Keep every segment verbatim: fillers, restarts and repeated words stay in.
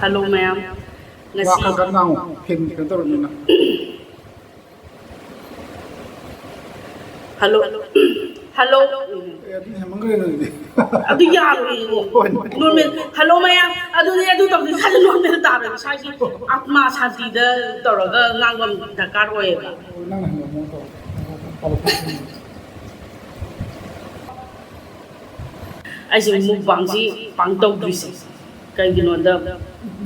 Hello ꯃꯌꯥꯝ, ꯉꯁꯤ ꯋꯥ ꯈꯔ ꯀꯟꯅ ꯉꯥꯡꯉꯣ, ꯐꯦꯟ ꯀꯩꯅꯣ ꯇꯧꯔꯕꯅꯤꯅ꯫ Hello, hello. ꯑꯦ, ꯑꯗꯨꯅ ꯍꯦꯟꯃꯟꯈ꯭ꯔꯦ ꯅꯪꯗꯤ꯫ ꯑꯗꯨ ꯌꯥꯔꯣꯏꯌꯦ꯫ ꯅꯣꯔꯃꯦꯜ, ꯍꯜꯂꯣ ꯃꯌꯥꯝ, ꯑꯗꯨꯅꯦ, ꯑꯗꯨ ꯇꯧꯗꯣꯏ ꯁꯥꯏꯗ ꯅꯣꯔꯃꯦꯜ ꯇꯥꯔꯣꯏ꯫ ꯏꯁꯥꯒꯤ ꯑꯥꯠꯃꯥ ꯁꯥꯟꯇꯤꯗ ꯇꯧꯔꯒ ꯉꯥꯡꯕ ꯑꯃ ꯗꯔꯀꯥꯔ ꯑꯣꯏꯌꯦꯕ꯫ ꯅꯪꯅ ꯍꯦꯟꯃꯟꯕ ꯇꯧꯔꯦ꯫ ꯑꯩꯁꯦ ꯃꯨꯛꯕꯥꯡꯁꯤ ꯄꯥꯡ ꯇꯧꯗ꯭ꯔꯤꯁꯦ ꯀꯩꯒꯤꯅꯣꯗ,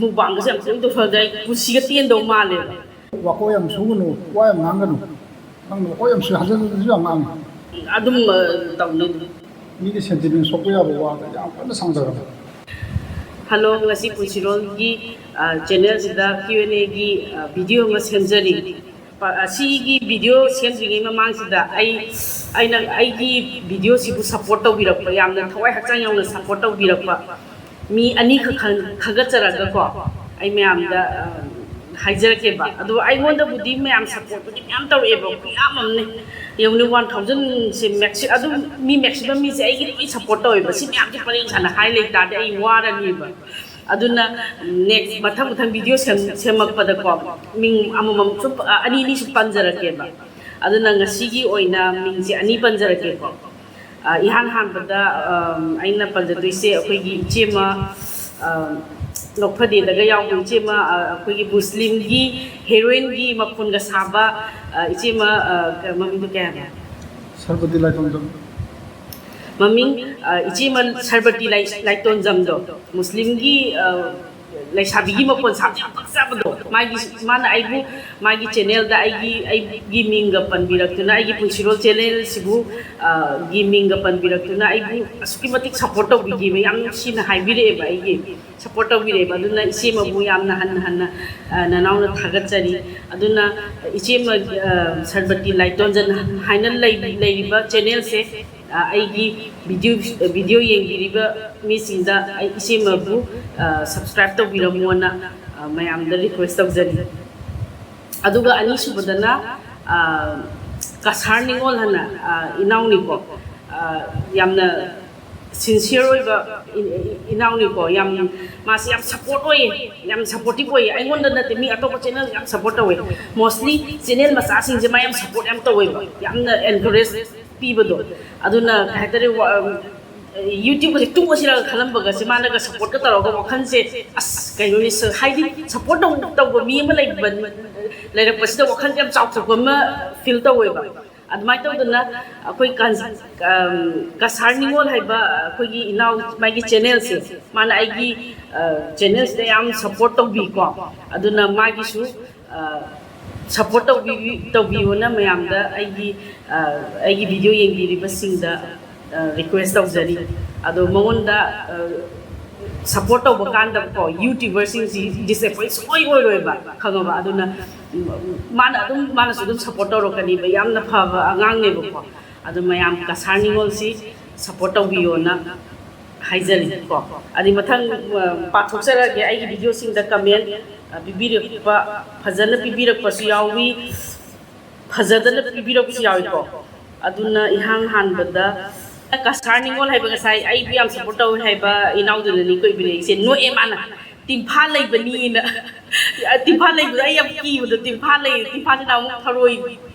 ꯃꯨꯛꯕꯥꯡꯒꯁꯦ ꯌꯥꯝ ꯇꯣꯏ ꯇꯧꯁꯜꯂꯗꯤ ꯑꯩ ꯄꯨꯟꯁꯤꯒ ꯇꯦꯟꯗꯧ ꯃꯥꯜꯂꯦꯕ꯫ ꯋꯥꯀꯣꯛ ꯌꯥꯝ ꯁꯨꯒꯅꯨ, ꯋꯥ ꯌꯥꯝ ꯉꯥꯡꯒꯅꯨ꯫ ꯅꯪ ꯋꯥꯀꯣꯛ ꯌꯥꯝ ꯁꯨꯏ, ꯍꯟꯖꯤꯟ ꯍꯟꯖꯤꯟꯁꯨ ꯌꯥꯝ ꯉꯥꯡꯉꯤ꯫ ꯑꯗꯨꯝ, ꯑ, ꯇꯧꯅꯤ ꯑꯗꯨꯝ꯫ ꯃꯤꯒꯤ ꯁꯦꯟꯇꯤꯃꯦꯟ ꯁꯣꯛꯄ ꯌꯥꯕ ꯋꯥꯗ ꯌꯥꯝ ꯀꯟꯅ ꯁꯥꯡꯊꯒꯅꯨ꯫ ꯍꯜꯂꯣ, ꯉꯁꯤ ꯄꯨꯟꯁꯤꯔꯣꯜꯒꯤ, ꯑ, ꯆꯦꯅꯦꯜꯁꯤꯗ ꯀ꯭ꯌꯨ ꯑꯦꯟ ꯑꯦꯒꯤ, ꯑ, ꯚꯤꯗꯤꯑꯣ ꯑꯃ ꯁꯦꯝꯖꯔꯤ꯫ ꯄ-, ꯑꯁꯤꯒꯤ ꯚꯤꯗꯤꯑꯣ ꯁꯦꯝꯗ꯭ꯔꯤꯉꯩ ꯃꯃꯥꯡꯁꯤꯗ ꯑꯩ, ꯑꯩꯅ ꯑꯩꯒꯤ ꯚꯤꯗꯤꯑꯣꯁꯤꯕꯨ ꯁꯞꯄꯣꯔꯠ ꯇꯧꯕꯤꯔꯛꯄ, ꯌꯥꯝꯅ ꯊꯋꯥꯏ ꯍꯛꯆꯥꯡ ꯌꯥꯎꯅ ꯁꯞꯄꯣꯔꯠ ꯇꯧꯕꯤꯔꯛꯄ ꯃꯤ ꯑꯅꯤꯈꯛ ꯈꯟ-, ꯈꯟꯒꯠꯆꯔꯒꯀꯣ, ꯑꯩ ꯃꯌꯥꯝꯗ, ꯑ, ꯍꯥꯏꯖꯔꯛꯀꯦꯕ꯫ ꯑꯗꯣ ꯑꯩꯉꯣꯟꯗꯕꯨꯗꯤ ꯃꯌꯥꯝ ꯁꯞꯄꯣꯔꯠꯄꯨꯗꯤ ꯃꯌꯥꯝ ꯇꯧꯔꯛꯑꯦꯕ, ꯈꯨꯌꯥꯝ ꯑꯃꯅꯦ꯫ ꯌꯦꯡꯉꯨꯅꯦ, ꯋꯥꯟ ꯊꯥꯎꯖꯟꯁꯦ ꯃꯦꯛꯁꯤ-, ꯑꯗꯨꯝ ꯃꯤ ꯃꯦꯛꯁꯤꯃꯝ ꯃꯤꯁꯦ ꯑꯩꯒꯤ ꯂꯣꯏ ꯁꯞꯄꯣꯔꯠ ꯇꯧꯋꯦꯕ꯫ ꯁꯤ ꯃꯌꯥꯝꯁꯦ ꯄꯔꯦꯡ ꯁꯥꯟꯅ ꯍꯥꯏ ꯂꯩ ꯇꯥꯔꯗꯤ ꯑꯩ ꯋꯥꯔꯅꯤꯕ꯫ ꯑꯗꯨꯅ ꯅꯦꯛꯁ, ꯃꯊꯪ ꯃꯊꯪ ꯚꯤꯗꯤꯑꯣ ꯁꯦꯝ-, ꯁꯦꯝꯃꯛꯄꯗꯀꯣ, ꯃꯤꯡ ꯑꯃꯃꯝ ꯁꯨꯝ, ꯑ, ꯑꯅꯤ ꯑꯅꯤ ꯁꯨꯝ ꯄꯟꯖꯔꯛꯀꯦꯕ꯫ ꯑꯗꯨꯅ ꯉꯁꯤꯒꯤ ꯑꯣꯏꯅ ꯃꯤꯡꯁꯦ ꯑꯅꯤ ꯄꯟꯖꯔꯛꯀꯦꯀꯣ꯫ ꯑ, ꯏꯍꯥꯟ ꯍꯥꯟꯕꯗ, ꯑꯝ, ꯑꯩꯅ ꯄꯟꯖꯗꯣꯏꯁꯦ ꯑꯩꯈꯣꯏꯒꯤ ꯏꯆꯦꯃ, ꯑꯝ, ꯅꯣꯛꯐꯗꯦꯗꯒ ꯌꯥꯎꯕ ꯏꯆꯦꯃ, ꯑ, ꯑꯩꯈꯣꯏꯒꯤ ꯃꯨꯁꯂꯤꯝꯒꯤ ꯍꯦꯔꯣꯏꯟꯒꯤ ꯃꯈꯣꯟꯒ ꯁꯥꯕ, ꯑ, ꯏꯆꯦꯃ, ꯑ, ꯀ-, ꯃꯃꯤꯡꯗꯣ ꯀꯩ ꯍꯥꯏꯕ? ꯁꯔꯕꯇꯤ ꯂꯥꯏꯇꯣꯟꯖꯝ꯫ ꯃꯃꯤꯡ, ꯑ, ꯏꯆꯦꯃ ꯁꯔꯕꯇꯤ ꯂꯥꯏ-, ꯂꯥꯏꯇꯣꯟꯖꯝꯗꯣ, ꯃꯨꯁꯂꯤꯝꯒꯤ, ꯑ, ꯂꯩꯁꯥꯕꯤꯒꯤ ꯃꯈꯣꯟ ꯁꯥꯕꯗ ꯌꯥꯝ ꯄꯛꯆꯕꯗꯣ꯫ ꯃꯥꯒꯤ, ꯃꯥꯅ ꯑꯩꯕꯨ ꯃꯥꯒꯤ ꯆꯦꯅꯦꯜꯗ ꯑꯩꯒꯤ, ꯑꯩꯒꯤ ꯃꯤꯡꯒ ꯄꯟꯕꯤꯔꯛꯇꯨꯅ, ꯑꯩꯒꯤ ꯄꯨꯟꯁꯤꯔꯣꯜ ꯆꯦꯅꯦꯜꯁꯤꯕꯨ, ꯑ, ꯒꯤ ꯃꯤꯡꯒ ꯄꯟꯕꯤꯔꯛꯇꯨꯅ ꯑꯩꯕꯨ ꯑꯁꯨꯛꯀꯤ ꯃꯇꯤꯛ ꯁꯞꯄꯣꯔꯠ ꯇꯧꯕꯤꯈꯤꯕ, ꯌꯥꯝ ꯅꯨꯡꯁꯤꯅ ꯍꯥꯏꯕꯤꯔꯛꯑꯦꯕ, ꯑꯩꯒꯤ ꯁꯞꯄꯣꯔꯠ ꯇꯧꯕꯤꯔꯛꯑꯦꯕ꯫ ꯑꯗꯨꯅ ꯏꯆꯦꯃꯕꯨ ꯌꯥꯝꯅ ꯍꯟꯅ ꯍꯟꯅ, ꯑ, ꯅꯅꯥꯎꯅ ꯊꯥꯒꯠꯆꯔꯤ꯫ ꯑꯗꯨꯅ ꯏꯆꯦꯃ, ꯑ, ꯁꯔꯕꯇꯤ ꯂꯥꯏꯇꯣꯟꯖꯝ ꯍꯥꯏꯅ ꯂꯩ-, ꯂꯩꯔꯤꯕ ꯆꯦꯅꯦꯜꯁꯦ, ꯑ, ꯑꯩꯒꯤ ꯚꯤꯗꯤꯑꯣ, ꯚꯤꯗꯤꯑꯣ ꯌꯦꯡꯕꯤꯔꯤꯕ ꯃꯤꯁꯤꯡꯗ ꯑꯩ ꯏꯆꯦꯃꯕꯨ, ꯑ, ꯁꯕꯁꯀ꯭ꯔꯥꯏꯕ ꯇꯧꯕꯤꯔꯝꯃꯣꯅ, ꯑ, ꯃꯌꯥꯝꯗ ꯔꯤꯀ꯭ꯋꯦꯁ ꯇꯧꯖꯔꯤ꯫ ꯑꯗꯨꯒ ꯑꯅꯤꯁꯨꯕꯗꯅ, ꯑ, ꯀꯁꯥꯔ ꯅꯤꯉꯣꯜ ꯍꯥꯏꯅ, ꯑ, ꯏꯅꯥꯎꯅꯤꯀꯣ, ꯑ, ꯌꯥꯝꯅ ꯁꯤꯟꯁꯤꯌꯔ ꯑꯣꯏꯕ ꯏ- ꯏ- ꯏꯅꯥꯎꯅꯤꯀꯣ꯫ ꯌꯥꯝ, ꯃꯥꯁꯤ ꯌꯥꯝ ꯁꯞꯄꯣꯔꯠ ꯑꯣꯏꯌꯦ, ꯌꯥꯝ ꯁꯞꯄꯣꯔꯇꯤꯞ ꯑꯣꯏꯌꯦ꯫ ꯑꯩꯉꯣꯟꯗ ꯅꯠꯇꯦ, ꯃꯤ ꯑꯇꯣꯞꯄ ꯆꯦꯅꯦꯜ ꯌꯥꯝ ꯁꯞꯄꯣꯔꯠ ꯇꯧꯋꯦ꯫ ꯃꯣꯁꯂꯤ ꯆꯦꯅꯦꯜ ꯃꯆꯥꯁꯤꯡꯁꯦ ꯃꯥ ꯌꯥꯝ ꯁꯞꯄꯣꯔꯠ ꯌꯥꯝ ꯇꯧꯋꯦꯕ, ꯌꯥꯝꯅ ꯑꯦꯟꯀꯔꯦꯖ ꯄꯤꯕꯗꯣ꯫ ꯑꯗꯨꯅ ꯀꯩ ꯍꯥꯏꯇꯥꯔꯦ, ꯌꯨꯇ꯭ꯌꯨꯕꯀꯁꯦ ꯇꯣꯛꯑꯁꯤꯔꯒ ꯈꯜꯂꯝꯕꯒꯁꯦ ꯃꯥꯅꯒ ꯁꯞꯄꯣꯔꯠꯀ ꯇꯧꯔꯒ ꯋꯥꯈꯜꯁꯦ, ꯑꯁ, ꯀꯩꯅꯣꯅꯤ, ꯍꯥꯏꯗꯤ ꯁꯞꯄꯣꯔꯠ ꯇꯧꯕ ꯃꯤ ꯑꯃ ꯂꯩꯕ, ꯂꯩꯔꯛꯄꯁꯤꯗ ꯋꯥꯈꯜꯁꯦ ꯌꯥꯝ ꯆꯥꯎꯊꯣꯛꯄ ꯑꯃ ꯐꯤꯜ ꯇꯧꯋꯦꯕ꯫ ꯑꯗꯨꯃꯥꯏꯅ ꯇꯧꯗꯅ ꯑꯩꯈꯣꯏ ꯀꯥꯟ- ꯑꯝ, ꯀꯁꯥꯔ ꯅꯤꯉꯣꯜ ꯍꯥꯏꯕ ꯑꯩꯈꯣꯏꯒꯤ ꯏꯅꯥꯎ, ꯃꯥꯒꯤ ꯆꯦꯅꯦꯜꯁꯦ, ꯃꯥꯅ ꯑꯩꯒꯤ ꯆꯦꯅꯦꯜꯁꯤꯗ ꯌꯥꯝ ꯁꯞꯄꯣꯔꯠ ꯇꯧꯕꯤꯀꯣ꯫ ꯑꯗꯨꯅ ꯃꯥꯒꯤꯁꯨ ꯁꯞꯄꯣꯔꯠ ꯇꯧꯕꯤ ꯇꯧꯕꯤꯌꯣꯅ ꯃꯌꯥꯝꯗ, ꯑꯩꯒꯤ ꯑꯩꯒꯤ ꯚꯤꯗꯤꯑꯣ ꯌꯦꯡꯕꯤꯔꯤꯕꯁꯤꯡꯗ ꯔꯤꯀ꯭ꯋꯦꯁ ꯇꯧꯖꯔꯤ꯫ ꯑꯗꯣ ꯃꯉꯣꯟꯗ ꯁꯞꯄꯣꯔꯠ ꯇꯧꯕ ꯀꯥꯟꯗꯀꯣ, ꯌꯨꯇ꯭ꯌꯨꯕꯔꯁꯤꯡꯁꯤ ꯗꯤꯁꯑꯦꯄꯣꯏꯟ ꯁꯨꯡꯑꯣꯏ ꯑꯣꯏꯔꯣꯏꯕ, ꯈꯪꯉꯕ? ꯑꯗꯨꯅ ꯃꯥꯅ ꯑꯗꯨꯝ, ꯃꯥꯅꯁꯨ ꯑꯗꯨꯝ ꯁꯞꯄꯣꯔꯠ ꯇꯧꯔꯛꯀꯅꯤꯕ꯫ ꯌꯥꯝꯅ ꯐꯕ ꯑꯉꯥꯡꯅꯦꯕꯀꯣ꯫ ꯑꯗꯨ ꯃꯌꯥꯝ ꯀꯁꯥꯔ ꯅꯤꯉꯣꯜꯁꯤ ꯁꯞꯄꯣꯔꯠ ꯇꯧꯕꯤꯌꯣꯅ ꯍꯥꯏꯖꯔꯤ ꯀꯣ꯫ ꯑꯗꯩ ꯃꯊꯪ, ꯑ, ꯄꯥꯊꯣꯛꯆꯔꯛꯑꯒꯦ꯫ ꯑꯩꯒꯤ ꯚꯤꯗꯤꯑꯣꯁꯤꯡꯗ ꯀꯃꯦꯟ, ꯑ, ꯄꯤꯕꯤꯔꯛꯄ, ꯐꯖꯅ ꯄꯤꯕꯤꯔꯛꯄꯁꯨ ꯌꯥꯎꯏ, ꯐꯖꯗꯅ ꯄꯤꯕꯤꯔꯛꯄꯁꯨ ꯌꯥꯎꯏꯀꯣ꯫ ꯑꯗꯨꯅ ꯏꯍꯥꯟ ꯍꯥꯟꯕꯗ ꯀꯁꯥꯔ ꯅꯤꯉꯣꯜ ꯍꯥꯏꯕ, ꯉꯁꯥꯏ ꯑꯩꯕꯨ ꯌꯥꯝ ꯁꯞꯄꯣꯔꯠ ꯇꯧꯋꯦ ꯍꯥꯏꯕ ꯏꯅꯥꯎꯗꯨꯅꯅꯤꯀꯣ ꯏꯕꯤꯔꯛꯏꯁꯦ꯫ ꯅꯣꯛꯑꯦ ꯃꯥꯅ, "ꯇꯤꯝꯐꯥ ꯂꯩꯕꯅꯤꯅ"꯫ ꯇꯤꯝꯐꯥ ꯂꯩꯕꯗꯣ ꯑꯩ ꯌꯥꯝ ꯀꯤꯕꯗꯣ, ꯇꯤꯝꯐꯥ ꯂꯩ, ꯇꯤꯝꯐꯥꯁꯤꯅ ꯑꯃꯨꯛ ꯊꯔꯣꯏ,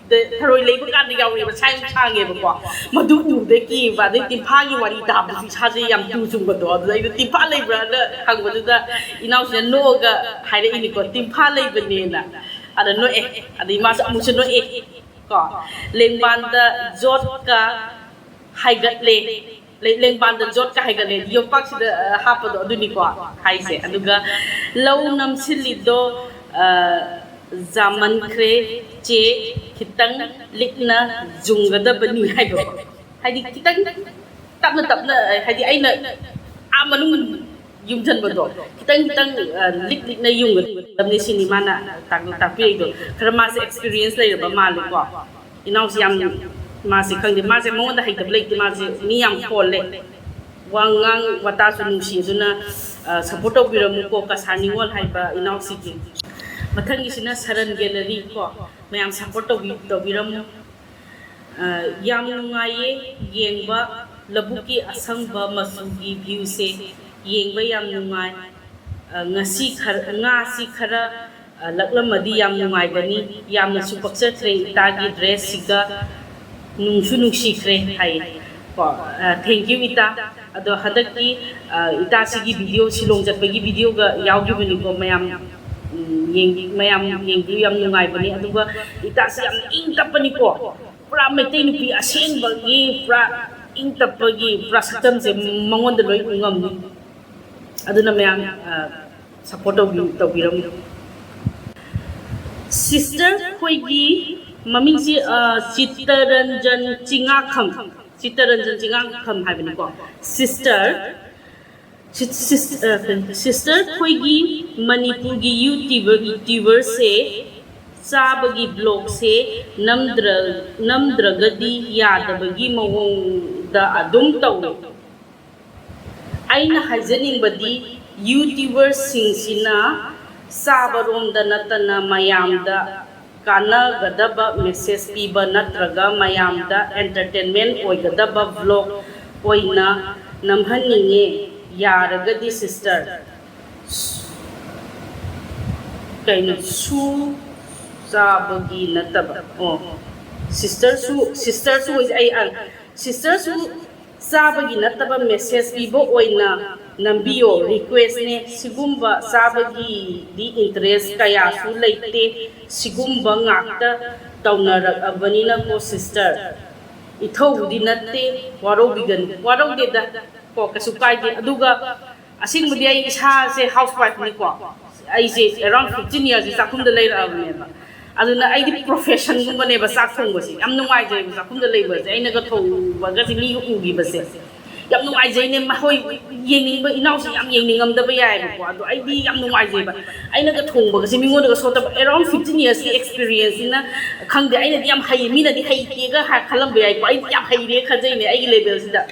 ꯊꯔꯣꯏ ꯂꯩꯕ ꯀꯥꯟꯗ ꯌꯥꯎꯔꯛꯑꯦꯕ, ꯁꯥꯡ ꯁꯥꯡꯉꯦꯕꯀꯣ꯫ ꯃꯗꯨ ꯎꯕꯗꯩ ꯀꯤꯕ, ꯑꯗꯩ ꯇꯤꯝꯐꯥꯒꯤ ꯋꯥꯔꯤ ꯇꯥꯕꯗꯁꯨ ꯏꯁꯥꯁꯦ ꯌꯥꯝ ꯇꯨ ꯆꯨꯡꯕꯗꯣ꯫ ꯑꯗꯨꯗ ꯑꯩꯅ "ꯇꯤꯝꯐꯥ ꯂꯩꯕ꯭ꯔꯥꯅ?" ꯍꯪꯕꯗꯨꯗ ꯏꯅꯥꯎꯁꯤꯅ ꯅꯣꯛꯑꯒ ꯍꯥꯏꯔꯛꯏꯅꯤꯀꯣ, "ꯇꯤꯝꯐꯥ ꯂꯩꯕꯅꯦꯅ"꯫ ꯑꯗ ꯅꯣꯛꯑꯦ, ꯑꯗꯩ ꯃꯥꯁꯨ ꯑꯃꯨꯛꯁꯨ ꯅꯣꯛꯑꯦ ꯀꯣ꯫ "ꯂꯦꯡꯕꯥꯟꯗ ꯖꯣꯠꯀ ꯍꯥꯏꯒꯠꯂꯦ"꯫ ꯂꯦ-, ꯂꯦꯡꯕꯥꯟꯗ ꯖꯣꯠꯀ ꯍꯥꯏꯒꯠꯂꯦ, ꯌꯣꯝꯄꯥꯛꯁꯤꯗ, ꯑ, ꯍꯥꯞꯄꯗꯣ ꯑꯗꯨꯅꯤꯀꯣ ꯍꯥꯏꯁꯦ꯫ ꯑꯗꯨꯒ "ꯂꯧ ꯅꯝꯁꯤꯜꯂꯤꯗꯣ, ꯑ, ꯖꯥꯃꯟꯈ꯭ꯔꯦ ꯆꯦ, ꯈꯤꯇꯪ ꯂꯤꯛꯅ ꯌꯨꯡꯒꯗꯕꯅꯤ" ꯍꯥꯏꯕꯀꯣ꯫ ꯍꯥꯏꯗꯤ ꯈꯤꯇꯪ ꯇꯞꯅ ꯇꯞꯅ, ꯍꯥꯏꯗꯤ ꯑꯩꯅ ꯑꯥ ꯃꯅꯨꯡ ꯌꯨꯡꯁꯤꯟꯕꯗꯣ, ꯈꯤꯇꯪ ꯈꯤꯇꯪ, ꯑ, ꯂꯤꯛ ꯂꯤꯛꯅ ꯌꯨꯡꯒꯗꯕꯅꯤ ꯁꯤꯅꯤ ꯃꯥꯅ ꯇꯥꯛ-, ꯇꯥꯛꯄꯤꯔꯛꯏꯗꯣ꯫ ꯈꯔ ꯃꯥꯁꯦ ꯑꯦꯛꯁꯄꯤꯔꯤꯌꯦꯟꯁ ꯂꯩꯔꯕ ꯃꯥꯜꯂꯦꯀꯣ꯫ ꯏꯅꯥꯎꯁꯤ ꯌꯥꯝ, ꯃꯥꯁꯤ ꯈꯪꯗꯦ, ꯃꯥꯁꯦ ꯃꯉꯣꯟꯗ ꯍꯩꯇꯕ ꯂꯩꯇꯦ, ꯃꯥꯁꯦ ꯃꯤ ꯌꯥꯝ ꯈꯣꯜꯂꯦ, ꯋꯥꯉꯥꯡ ꯋꯥꯇꯥꯁꯨ ꯅꯨꯡꯁꯤ꯫ ꯑꯗꯨꯅ, ꯑ, ꯁꯞꯄꯣꯔꯠ ꯇꯧꯕꯤꯔꯝꯃꯨꯀꯣ, ꯀꯁꯥꯔ ꯅꯤꯉꯣꯜ ꯍꯥꯏꯕ ꯏꯅꯥꯎꯁꯤꯒꯤ꯫ ꯃꯊꯪꯒꯤꯁꯤꯅ ꯁꯔꯟ ꯒꯦꯂꯔꯤ ꯀꯣ, ꯃꯌꯥꯝ ꯁꯞꯄꯣꯔꯠ ꯇꯧꯕꯤ-, ꯇꯧꯕꯤꯔꯝꯃꯨ꯫ ꯑ, ꯌꯥꯝ ꯅꯨꯡꯉꯥꯏꯌꯦ ꯌꯦꯡꯕ꯫ ꯂꯧꯕꯨꯛꯀꯤ ꯑꯁꯪꯕ ꯃꯆꯨꯒꯤ ꯚ꯭ꯌꯨꯁꯦ ꯌꯦꯡꯕ ꯌꯥꯝ ꯅꯨꯡꯉꯥꯏ꯫ ꯑ, ꯉꯁꯤ ꯈꯔ, ꯉꯥꯁꯤ ꯈꯔ, ꯑ, ꯂꯛꯂꯝꯃꯗꯤ ꯌꯥꯝ ꯅꯨꯡꯉꯥꯏꯒꯅꯤ꯫ ꯌꯥꯝꯅꯁꯨ ꯄꯛꯆꯈ꯭ꯔꯦ ꯏꯇꯥꯒꯤ ꯗ꯭ꯔꯦꯁꯁꯤꯒ, ꯅꯨꯡꯁꯨ ꯅꯨꯡꯁꯤꯈ꯭ꯔꯦ ꯍꯥꯏ꯫ ꯀꯣ, ꯑ, thank you ꯏꯇꯥ꯫ ꯑꯗꯣ ꯍꯟꯗꯛꯀꯤ, ꯑ, ꯏꯇꯥꯁꯤꯒꯤ ꯚꯤꯗꯤꯑꯣ, ꯁꯤꯂꯣꯡ ꯆꯠꯄꯒꯤ ꯚꯤꯗꯤꯑꯣꯒ ꯌꯥꯎꯈꯤꯕꯅꯤꯀꯣ ꯃꯌꯥꯝ, ꯎꯝ, ꯌꯦꯡ-, ꯃꯌꯥꯝ ꯌꯦꯡꯕꯤꯌꯨ, ꯌꯥꯝ ꯅꯨꯡꯉꯥꯏꯕꯅꯤ꯫ ꯑꯗꯨꯒ ꯏꯇꯥꯁꯤ ꯌꯥꯝ ꯏꯪ ꯇꯞꯄꯅꯤꯀꯣ, ꯄꯨꯔꯥ ꯃꯩꯇꯩ ꯅꯨꯄꯤ ꯑꯁꯦꯡꯕꯒꯤ ꯄꯨꯔꯥ ꯏꯪ ꯇꯞꯄꯒꯤ ꯄꯨꯔꯥ ꯁꯛꯇꯝꯁꯦ ꯃꯉꯣꯟꯗ ꯂꯣꯏ ꯎ ꯉꯝꯅꯤ꯫ ꯑꯗꯨꯅ ꯃꯌꯥꯝ, ꯑ, support ꯇꯧꯕꯤ-, ꯇꯧꯕꯤꯔꯝꯃꯨ꯫ Sister ꯑꯩꯈꯣꯏꯒꯤ ꯃꯃꯤꯡꯁꯤ, ꯑ, ꯆꯤꯠꯇꯔꯟꯖꯟ ꯆꯤꯉꯥꯈꯝ, ꯆꯤꯠꯇꯔꯟꯖꯟ ꯆꯤꯉꯥꯈꯝ ꯍꯥꯏꯕꯅꯤꯀꯣ꯫ Sister, ꯁꯤ-, sis-, ꯑ, sister ꯑꯩꯈꯣꯏꯒꯤ ꯃꯅꯤꯄꯨꯔꯒꯤ YouTuber, YouTuberꯁꯦ ꯆꯥꯕꯒꯤ vlogꯁꯦ ꯅꯝꯗ꯭ꯔ-, ꯅꯝꯗ꯭ꯔꯒꯗꯤ ꯌꯥꯗꯕꯒꯤ ꯃꯑꯣꯡꯗ ꯑꯗꯨꯝ ꯇꯧꯋꯦ꯫ ꯑꯩꯅ ꯍꯥꯏꯖꯅꯤꯡꯕꯗꯤ YouTuberꯁꯤꯡꯁꯤꯅ ꯆꯥꯕꯔꯣꯝꯗ ꯅꯠꯇꯅ ꯃꯌꯥꯝꯗ ꯀꯥꯟꯅꯒꯗꯕ message ꯄꯤꯕ ꯅꯠꯇ꯭ꯔꯒ ꯃꯌꯥꯝꯗ entertainment ꯑꯣꯏꯒꯗꯕ vlog ꯑꯣꯏꯅ ꯅꯝꯍꯟꯅꯤꯡꯉꯦ꯫ ꯌꯥꯔꯒꯗꯤ sister꯫ ꯀꯩꯅꯣ, ꯁꯨ ꯆꯥꯕꯒꯤ ꯅꯠꯇꯕ, ꯑꯣ, sisterꯁꯨ, sisterꯁꯨ ꯑꯣꯏ-, ꯑꯩ, ꯑ, sisterꯁꯨ ꯆꯥꯕꯒꯤ ꯅꯠꯇꯕ message ꯄꯤꯕ ꯑꯣꯏꯅ ꯅꯝꯕꯤꯌꯣ, requestꯅꯦ꯫ ꯁꯤꯒꯨꯝꯕ ꯆꯥꯕꯒꯤꯗꯤ interest ꯀꯌꯥꯁꯨ ꯂꯩꯇꯦ, ꯁꯤꯒꯨꯝꯕ ꯉꯥꯛꯇ ꯇꯧꯅꯔꯛꯑꯕꯅꯤꯅꯀꯣ sister꯫ ꯏꯊꯧꯕꯨꯗꯤ ꯅꯠꯇꯦ, ꯋꯥꯔꯧꯕꯤꯒꯅꯨ, ꯋꯥꯔꯧꯗꯦꯗ ꯀꯣ, ꯀꯩꯁꯨ ꯀꯥꯏꯗꯦ꯫ ꯑꯗꯨꯒ ꯑꯁꯦꯡꯕꯗꯤ ꯑꯩ ꯏꯁꯥꯁꯦ housewifeꯅꯤꯀꯣ, ꯑꯩꯁꯦ around fifteen yearsꯁꯦ ꯆꯥꯛꯈꯨꯝꯗ ꯂꯩꯔꯛꯑꯕꯅꯦꯕ꯫ ꯑꯗꯨꯅ ꯑꯩꯗꯤ professionꯒꯨꯝꯕꯅꯦꯕ ꯆꯥꯛ ꯊꯣꯡꯕꯁꯦ꯫ ꯌꯥꯝ ꯅꯨꯡꯉꯥꯏꯖꯩꯕ ꯆꯥꯛꯈꯨꯝꯗ ꯂꯩꯕꯁꯦ, ꯑꯩꯅꯒ ꯊꯣꯡꯕꯒꯁꯦ ꯃꯤꯒ ꯎꯈꯤꯕꯁꯦ꯫ ꯌꯥꯝ ꯅꯨꯡꯉꯥꯏꯖꯩꯅꯦ꯫ ꯃꯈꯣꯏ ꯌꯦꯡꯅꯤꯡꯕ ꯏꯅꯥꯎꯁꯦ ꯌꯥꯝ ꯌꯦꯡꯅꯤꯡꯉꯝꯗꯕ ꯌꯥꯏꯑꯕꯀꯣ, ꯑꯗꯣ ꯑꯩꯗꯤ ꯌꯥꯝ ꯅꯨꯡꯉꯥꯏꯖꯩꯕ꯫ ꯑꯩꯅꯒ ꯊꯣꯡꯕꯒꯁꯦ ꯃꯤꯉꯣꯟꯗꯒ ꯁꯣꯠꯇꯕ, around fifteen yearsꯀꯤ experienceꯁꯤꯅ ꯈꯪꯗꯦ, ꯑꯩꯅꯗꯤ ꯌꯥꯝ ꯍꯩ, ꯃꯤꯅꯗꯤ ꯍꯩꯇꯦꯒ ꯍꯥꯏ ꯈꯜꯂꯝꯕ ꯌꯥꯏꯀꯣ, ꯑꯩꯗꯤ ꯌꯥꯝ ꯍꯩꯔꯦ ꯈꯟꯖꯩꯅꯦ ꯑꯩꯒꯤ levelꯁꯤꯗ꯫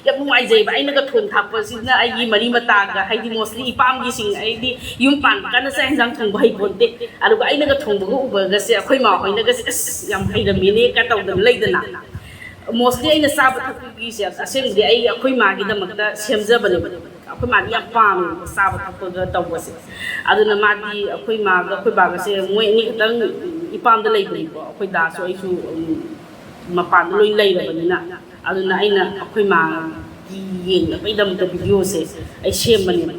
ꯌꯥꯝ ꯅꯨꯡꯉꯥꯏꯖꯩꯕ꯫ ꯑꯩꯅꯒ ꯊꯣꯡ ꯊꯥꯛꯄꯁꯤꯅ ꯑꯩꯒꯤ ꯃꯔꯤ ꯃꯇꯥꯒ, ꯍꯥꯏꯗꯤ mostly ꯏꯄꯥꯝꯒꯤꯁꯤꯡ, ꯑꯩꯗꯤ ꯌꯨꯝ ꯄꯥꯟꯕ ꯀꯥꯟꯗ ꯆꯥꯛ ꯌꯦꯟꯁꯥꯡ ꯊꯣꯡꯕ ꯍꯩꯄꯣꯟꯇꯦ꯫ ꯑꯗꯨꯒ ꯑꯩꯅꯒ ꯊꯣꯡꯕꯒ ꯎꯕꯒꯁꯦ ꯑꯩꯈꯣꯏ ꯃꯥ ꯍꯣꯏꯅꯒꯁꯦ "ꯑꯁ, ꯌꯥꯝ ꯍꯩꯔꯝꯃꯤꯅꯦ" ꯀ ꯇꯧꯗꯅ ꯂꯩꯗꯅ꯫ Mostly ꯑꯩꯅ ꯆꯥꯕ ꯊꯛꯄꯒꯤꯁꯦ ꯑꯁꯦꯡꯕꯗꯤ ꯑꯩ ꯑꯩꯈꯣꯏ ꯃꯥꯒꯤꯗꯃꯛꯇ ꯁꯦꯝꯖꯕꯅꯦꯕ꯫ ꯑꯩꯈꯣꯏ ꯃꯥꯗꯤ ꯌꯥꯝ ꯄꯥꯝꯃꯦꯕ ꯆꯥꯕ ꯊꯛꯄꯒ ꯇꯧꯕꯁꯦ꯫ ꯑꯗꯨꯅ ꯃꯥꯗꯤ ꯑꯩꯈꯣꯏ ꯃꯥꯒ ꯑꯩꯈꯣꯏ ꯕꯥꯒꯁꯦ ꯃꯣꯏ ꯑꯅꯤ ꯈꯛꯇꯪ ꯏꯄꯥꯝꯗ ꯂꯩꯕꯅꯤꯀꯣ꯫ ꯑꯩꯈꯣꯏ ꯗꯥꯁꯨ ꯑꯩꯁꯨ, ꯎꯝ, ꯃꯄꯥꯟꯗ ꯂꯣꯏ ꯂꯩꯔꯕꯅꯤꯅ꯫ ꯑꯗꯨꯅ ꯑꯩꯅ ꯑꯩꯈꯣꯏ ꯃꯥꯒꯤ ꯌꯦꯡꯅꯕꯒꯤꯗꯃꯛꯇ videoꯁꯦ ꯑꯩ ꯁꯦꯝꯕꯅꯦꯕ꯫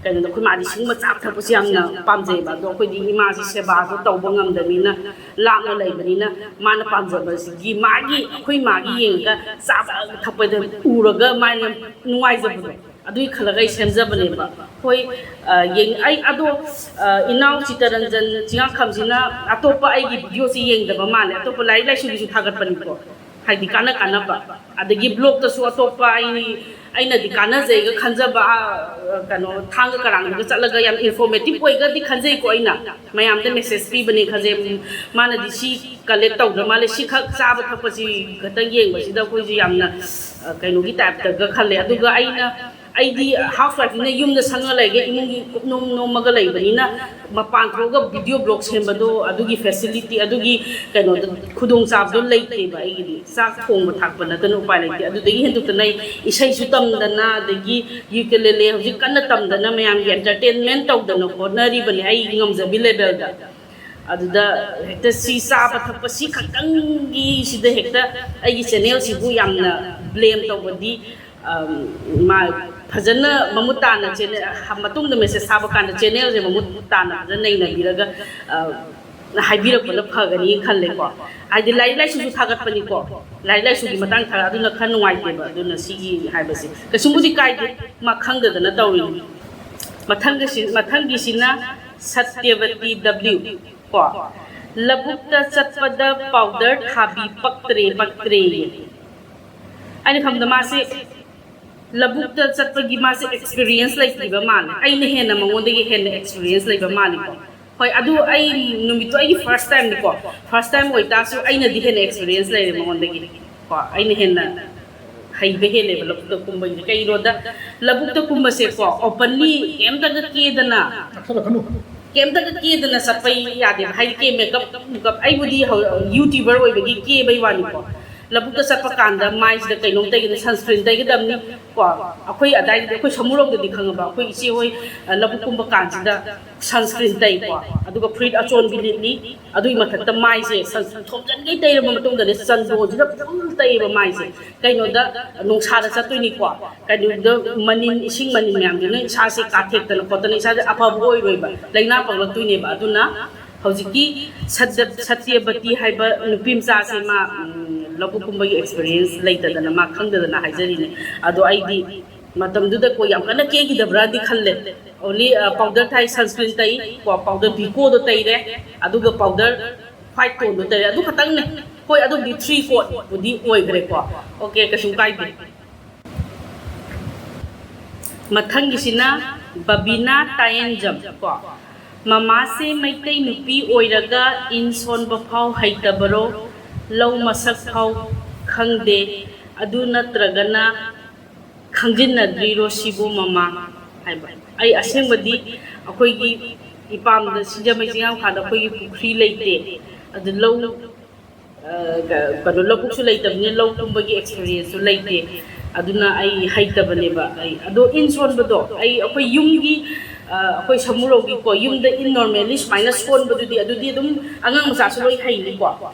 ꯀꯩꯅꯣꯗ ꯑꯩꯈꯣꯏ ꯃꯥꯗꯤ ꯁꯤꯒꯨꯝꯕ ꯆꯥꯕ ꯊꯛꯄꯁꯦ ꯌꯥꯝꯅ ꯄꯥꯝꯖꯩꯕ꯫ ꯑꯗꯣ ꯑꯩꯈꯣꯏꯗꯤ ꯏꯃꯥꯁꯤ ꯁꯦꯕꯥꯗꯣ ꯇꯧꯕ ꯉꯝꯗꯕꯅꯤꯅ, ꯂꯥꯞꯅ ꯂꯩꯕꯅꯤꯅ, ꯃꯥꯅ ꯄꯥꯝꯖꯕꯁꯤꯒꯤ ꯃꯥꯒꯤ, ꯑꯩꯈꯣꯏ ꯃꯥꯒꯤ ꯌꯦꯡꯉꯒ ꯆꯥꯕ ꯊꯛꯄꯗ ꯎꯔꯒ ꯃꯥꯅ ꯌꯥꯝ ꯅꯨꯡꯉꯥꯏꯖꯕꯗꯣ, ꯑꯗꯨꯒꯤ ꯈꯜꯂꯒ ꯑꯩ ꯁꯦꯝꯖꯕꯅꯦꯕ꯫ ꯍꯣꯏ, ꯑ, ꯌꯦꯡ-, ꯑꯩ ꯑꯗꯣ, ꯑ, ꯏꯅꯥꯎ ꯆꯤꯇꯔꯟꯖꯟ ꯆꯤꯡꯉꯥꯈꯝꯁꯤꯅ ꯑꯇꯣꯞꯄ ꯑꯩꯒꯤ videoꯁꯤ ꯌꯦꯡꯗꯕ ꯃꯥꯜꯂꯦ꯫ ꯑꯇꯣꯞꯄ ꯂꯥꯏꯔꯤꯛ ꯂꯥꯏꯁꯨꯒꯤꯁꯨ ꯊꯥꯒꯠꯄꯅꯤꯀꯣ, ꯍꯥꯏꯗꯤ ꯀꯥꯟꯅ ꯀꯥꯟꯅꯕ, ꯑꯗꯒꯤ blogꯇꯁꯨ ꯑꯇꯣꯞꯄ ꯑꯩ, ꯑꯩꯅꯗꯤ ꯀꯥꯟꯅꯖꯩꯒ ꯈꯟꯖꯕ, ꯑ, ꯀꯩꯅꯣ, ꯊꯥꯡꯒ ꯀꯔꯥꯡꯗꯒ ꯆꯠꯂꯒ ꯌꯥꯝ informative ꯑꯣꯏꯒꯗꯤ ꯈꯟꯖꯩꯀꯣ꯫ ꯑꯩꯅ ꯃꯌꯥꯝꯗ message ꯄꯤꯕꯅꯦ ꯈꯟꯖꯩ꯫ ꯎꯝ, ꯃꯥꯅꯗꯤ ꯁꯤ collect ꯇꯧꯗ꯭ꯔ ꯃꯥꯜꯂꯦ, ꯁꯤꯈꯛ ꯆꯥꯕ ꯊꯛꯄꯁꯤ ꯈꯛꯇꯪ ꯌꯦꯡꯕꯁꯤꯗ ꯑꯩꯈꯣꯏꯁꯨ ꯌꯥꯝꯅ, ꯑ, ꯀꯩꯅꯣꯒꯤ typeꯇꯒ ꯈꯜꯂꯦ꯫ ꯑꯗꯨꯒ ꯑꯩꯅ, ꯑꯩꯗꯤ housewifeꯅꯤꯅ ꯌꯨꯝꯗ ꯁꯪꯉ ꯂꯩꯒꯦ, ꯏꯃꯨꯡꯒꯤ ꯀꯨꯞꯅꯣꯝ ꯅꯣꯝꯃꯒ ꯂꯩꯕꯅꯤꯅ, ꯃꯄꯥꯟ ꯊꯣꯛꯑꯒ video blog ꯁꯦꯝꯕꯗꯣ, ꯑꯗꯨꯒꯤ facility, ꯑꯗꯨꯒꯤ ꯀꯩꯅꯣꯗꯣ, ꯈꯨꯗꯣꯡꯆꯥꯕꯗꯣ ꯂꯩꯇꯦꯕ ꯑꯩꯒꯤꯗꯤ꯫ ꯆꯥꯛ ꯊꯣꯡꯕ ꯊꯥꯛꯄ ꯅꯠꯇꯅ ꯎꯄꯥꯏ ꯂꯩꯇꯦ꯫ ꯑꯗꯨꯗꯒꯤ ꯍꯦꯟꯗꯣꯛꯇꯅ ꯑꯩ ꯏꯁꯩꯁꯨ ꯇꯝꯗꯅ, ꯑꯗꯒꯤ ukulele ꯍꯧꯖꯤꯛ ꯀꯟꯅ ꯇꯝꯗꯅ ꯃꯌꯥꯝꯒꯤ entertainment ꯇꯧꯗꯅ ꯍꯣꯠꯅꯔꯤꯕꯅꯦ ꯑꯩ ꯉꯝꯖꯕꯤ levelꯗ꯫ ꯑꯗꯨꯗ ꯍꯦꯛꯇ ꯁꯤ ꯆꯥꯕ ꯊꯛꯄ ꯁꯤ ꯈꯛꯇꯪꯒꯤ ꯁꯤꯗ ꯍꯦꯛꯇ ꯑꯩꯒꯤ channelꯁꯤꯕꯨ ꯌꯥꯝꯅ blame ꯇꯧꯕꯗꯤ, ꯑꯝ, ꯃꯥ ꯐꯖꯅ ꯃꯃꯨꯠ ꯇꯥꯅ channel, ꯃꯇꯨꯡꯗ message ꯊꯥꯕ ꯀꯥꯟꯗ channelꯁꯦ ꯃꯃꯨꯠ ꯇꯥꯅ ꯐꯖꯅ ꯅꯩꯅꯕꯤꯔꯒ, ꯑ, ꯍꯥꯏꯕꯤꯔꯛꯄꯅ ꯐꯒꯅꯤ ꯈꯜꯂꯦꯀꯣ꯫ ꯍꯥꯏꯗꯤ ꯂꯥꯏꯔꯤꯛ ꯂꯥꯏꯁꯨꯁꯨ ꯊꯥꯒꯠꯄꯅꯤꯀꯣ, ꯂꯥꯏꯔꯤꯛ ꯂꯥꯏꯁꯨꯒꯤ ꯃꯇꯥꯡ ꯊꯥꯒꯠ-, ꯑꯗꯨꯅ ꯈꯔ ꯅꯨꯡꯉꯥꯏꯇꯦꯕ꯫ ꯑꯗꯨꯅ ꯁꯤꯒꯤ ꯍꯥꯏꯕꯁꯦ ꯀꯩꯁꯨꯝꯕꯨꯗꯤ ꯀꯥꯏꯗꯦ, ꯃꯥ ꯈꯪꯗꯗꯅ ꯇꯧꯔꯤꯅꯤ꯫ ꯃꯊꯪꯒꯤꯁꯤ-, ꯃꯊꯪꯒꯤꯁꯤꯅ ꯁꯇ꯭ꯌꯕꯇꯤ W ꯀꯣ, "ꯂꯧꯕꯨꯛꯇ ꯆꯠꯄꯗ powder ꯊꯥꯕꯤ ꯄꯛꯇ꯭ꯔꯦ, ꯄꯛꯇ꯭ꯔꯦꯌꯦ"꯫ ꯑꯩꯅ ꯈꯟꯕꯗ ꯃꯥꯁꯦ ꯂꯧꯕꯨꯛꯇ ꯆꯠꯄꯒꯤ ꯃꯥꯁꯦ experience ꯂꯩꯇ꯭ꯔꯤꯕ ꯃꯥꯜꯂꯦ꯫ ꯑꯩꯅ ꯍꯦꯟꯅ ꯃꯉꯣꯟꯗꯒꯤ ꯍꯦꯟꯅ experience ꯂꯩꯕ ꯃꯥꯜꯂꯦꯀꯣ꯫ ꯍꯣꯏ, ꯑꯗꯨ ꯑꯩ ꯅꯨꯃꯤꯠꯇꯣ ꯑꯩꯒꯤ first timeꯅꯤꯀꯣ꯫ First time ꯑꯣꯏꯇꯥꯔꯁꯨ ꯑꯩꯅꯗꯤ ꯍꯦꯟꯅ experience ꯂꯩꯔꯦ ꯃꯉꯣꯟꯗꯒꯤ ꯀꯣ꯫ ꯑꯩꯅ ꯍꯦꯟꯅ ꯍꯩꯕ ꯍꯦꯜꯂꯦꯕ ꯂꯧꯕꯨꯛꯇ ꯀꯨꯝꯕꯒꯤꯗꯤ꯫ ꯀꯩꯒꯤꯅꯣꯗ ꯂꯧꯕꯨꯛꯇ ꯀꯨꯝꯕꯁꯦꯀꯣ, openly ꯀꯩꯝꯇꯒ ꯀꯦꯗꯅ, ꯅꯛꯁꯜꯂꯛꯀꯅꯨ꯫ ꯀꯩꯝꯇꯒ ꯀꯦꯗꯅ ꯆꯠꯄ ꯌꯥꯗꯦꯕ꯫ ꯍꯥꯏꯗꯤ ꯀꯦ makeup ꯅꯨꯀꯞ, ꯑꯩꯕꯨꯗꯤ ꯍꯧ-, YouTuber ꯑꯣꯏꯕꯒꯤ ꯀꯦꯕꯩ ꯋꯥꯅꯤꯀꯣ꯫ ꯂꯧꯕꯨꯛꯇ ꯆꯠꯄ ꯀꯥꯟꯗ ꯃꯥꯏꯁꯤꯗ ꯀꯩꯅꯣꯝ ꯇꯩꯒꯗ, sunscreen ꯇꯩꯒꯗꯕꯅꯤ꯫ ꯀꯣ, ꯑꯩꯈꯣꯏ ꯑꯗꯥꯏꯗꯗꯤ, ꯑꯩꯈꯣꯏ ꯁꯃꯨꯔꯣꯝꯗꯗꯤ ꯈꯪꯉꯕ, ꯑꯩꯈꯣꯏ ꯏꯆꯦ ꯍꯣꯏ, ꯑ, ꯂꯧꯕꯨꯛ ꯀꯨꯝꯕ ꯀꯥꯟꯁꯤꯗ sunscreen ꯇꯩꯀꯣ, ꯑꯗꯨꯒ ꯐꯨꯔꯤꯠ ꯑꯆꯣꯟꯕꯤ ꯂꯤꯠꯂꯤ꯫ ꯑꯗꯨꯒꯤ ꯃꯊꯛꯇ ꯃꯥꯏꯁꯦ sun ꯊꯣꯝꯖꯤꯟꯈꯩ ꯇꯩꯔꯕ ꯃꯇꯨꯡꯗꯅꯦ, ꯆꯟꯗꯣꯟꯁꯤꯗ full ꯇꯩꯌꯦꯕ ꯃꯥꯏꯁꯦ꯫ ꯀꯩꯅꯣꯗ, ꯅꯨꯡꯁꯥꯗ ꯆꯠꯇꯣꯏꯅꯤꯀꯣ, ꯀꯩꯅꯣꯗ, ꯃꯅꯤꯟ, ꯏꯁꯤꯡ ꯃꯅꯤꯟ ꯃꯌꯥꯝꯗꯨꯅ ꯏꯁꯥꯁꯦ ꯀꯥꯊꯦꯛꯇꯅ ꯈꯣꯠꯇꯅ ꯏꯁꯥꯁꯦ ꯑꯐꯕ ꯑꯣꯏꯔꯣꯏꯕ, ꯂꯥꯏꯅꯥ ꯄꯛꯂꯛꯇꯣꯏꯅꯦꯕ꯫ ꯑꯗꯨꯅ ꯍꯧꯖꯤꯛꯀꯤ ꯁꯠꯌ-, ꯁꯠꯌꯕꯇꯤ ꯍꯥꯏꯕ ꯅꯨꯄꯤ ꯃꯆꯥꯁꯦ, ꯃꯥ, ꯎꯝ, ꯂꯧꯕꯨꯛ ꯀꯨꯝꯕꯒꯤ experience ꯂꯩꯇꯗꯅ, ꯃꯥ ꯈꯪꯗꯗꯅ ꯍꯥꯏꯖꯔꯤꯅꯦ꯫ ꯑꯗꯣ ꯑꯩꯗꯤ ꯃꯇꯝꯗꯨꯗ ꯀꯣ ꯌꯥꯝ ꯀꯟꯅ ꯀꯦꯈꯤꯗꯕ꯭ꯔꯥꯗꯤ ꯈꯜꯂꯦ꯫ Only, ꯑ, powder ꯊꯥꯏ, sunscreen ꯇꯩ, ꯀꯣ, powder Vicodꯣ ꯇꯩꯔꯦ, ꯑꯗꯨꯒ powder white toneꯗꯣ ꯇꯩꯔꯦ, ꯑꯗꯨ ꯈꯛꯇꯪꯅꯦ꯫ ꯍꯣꯏ, ꯑꯗꯨꯕꯨꯗꯤ three coatꯄꯨꯗꯤ ꯑꯣꯏꯈ꯭ꯔꯦꯀꯣ꯫ Okay, ꯀꯩꯁꯨꯝ ꯀꯥꯏꯗꯦ꯫ ꯃꯊꯪꯒꯤꯁꯤꯅ ꯕꯕꯤꯅꯥ ꯇꯥꯌꯦꯟꯖꯝ ꯀꯣ꯫ ꯃꯃꯥꯁꯦ ꯃꯩꯇꯩ ꯅꯨꯄꯤ ꯑꯣꯏꯔꯒ ꯏꯟ ꯁꯣꯟꯕ ꯐꯥꯎ ꯍꯩꯇꯕꯔꯣ? ꯂꯧ ꯃꯁꯛ ꯐꯥꯎ ꯈꯪꯗꯦ꯫ ꯑꯗꯨ ꯅꯠꯇ꯭ꯔꯒꯅ ꯈꯪꯖꯤꯟꯅꯗ꯭ꯔꯤꯔꯣ ꯁꯤꯕꯨ ꯃꯃꯥ? ꯍꯥꯏꯕ꯫ ꯑꯩ ꯑꯁꯦꯡꯕꯗꯤ ꯑꯩꯈꯣꯏꯒꯤ ꯏꯄꯥꯝꯗ ꯁꯤꯡꯖꯃꯩ ꯆꯤꯡꯉꯥꯡꯈꯥꯗ ꯑꯩꯈꯣꯏꯒꯤ ꯄꯨꯈ꯭ꯔꯤ ꯂꯩꯇꯦ꯫ ꯑꯗꯨ ꯂꯧ, ꯑ, ꯀ-, ꯀꯩꯅꯣ, ꯂꯧꯕꯨꯛꯁꯨ ꯂꯩꯇꯕꯅꯤꯅ ꯂꯧ ꯀꯨꯝꯕꯒꯤ experienceꯁꯨ ꯂꯩꯇꯦ꯫ ꯑꯗꯨꯅ ꯑꯩ ꯍꯩꯇꯕꯅꯦꯕ꯫ ꯑꯩ, ꯑꯗꯣ ꯏꯟ ꯁꯣꯟꯕꯗꯣ ꯑꯩ, ꯑꯩꯈꯣꯏ ꯌꯨꯝꯒꯤ, ꯑ, ꯑꯩꯈꯣꯏ ꯁꯃꯨꯔꯧꯒꯤꯀꯣ, ꯌꯨꯝꯗ ꯏꯟ normally ꯁꯨꯃꯥꯏꯅ ꯁꯣꯟꯕꯗꯨꯗꯤ, ꯑꯗꯨꯗꯤ ꯑꯗꯨꯝ ꯑꯉꯥꯡ ꯃꯆꯥꯁꯨ ꯂꯣꯏ ꯍꯩꯅꯤꯀꯣ꯫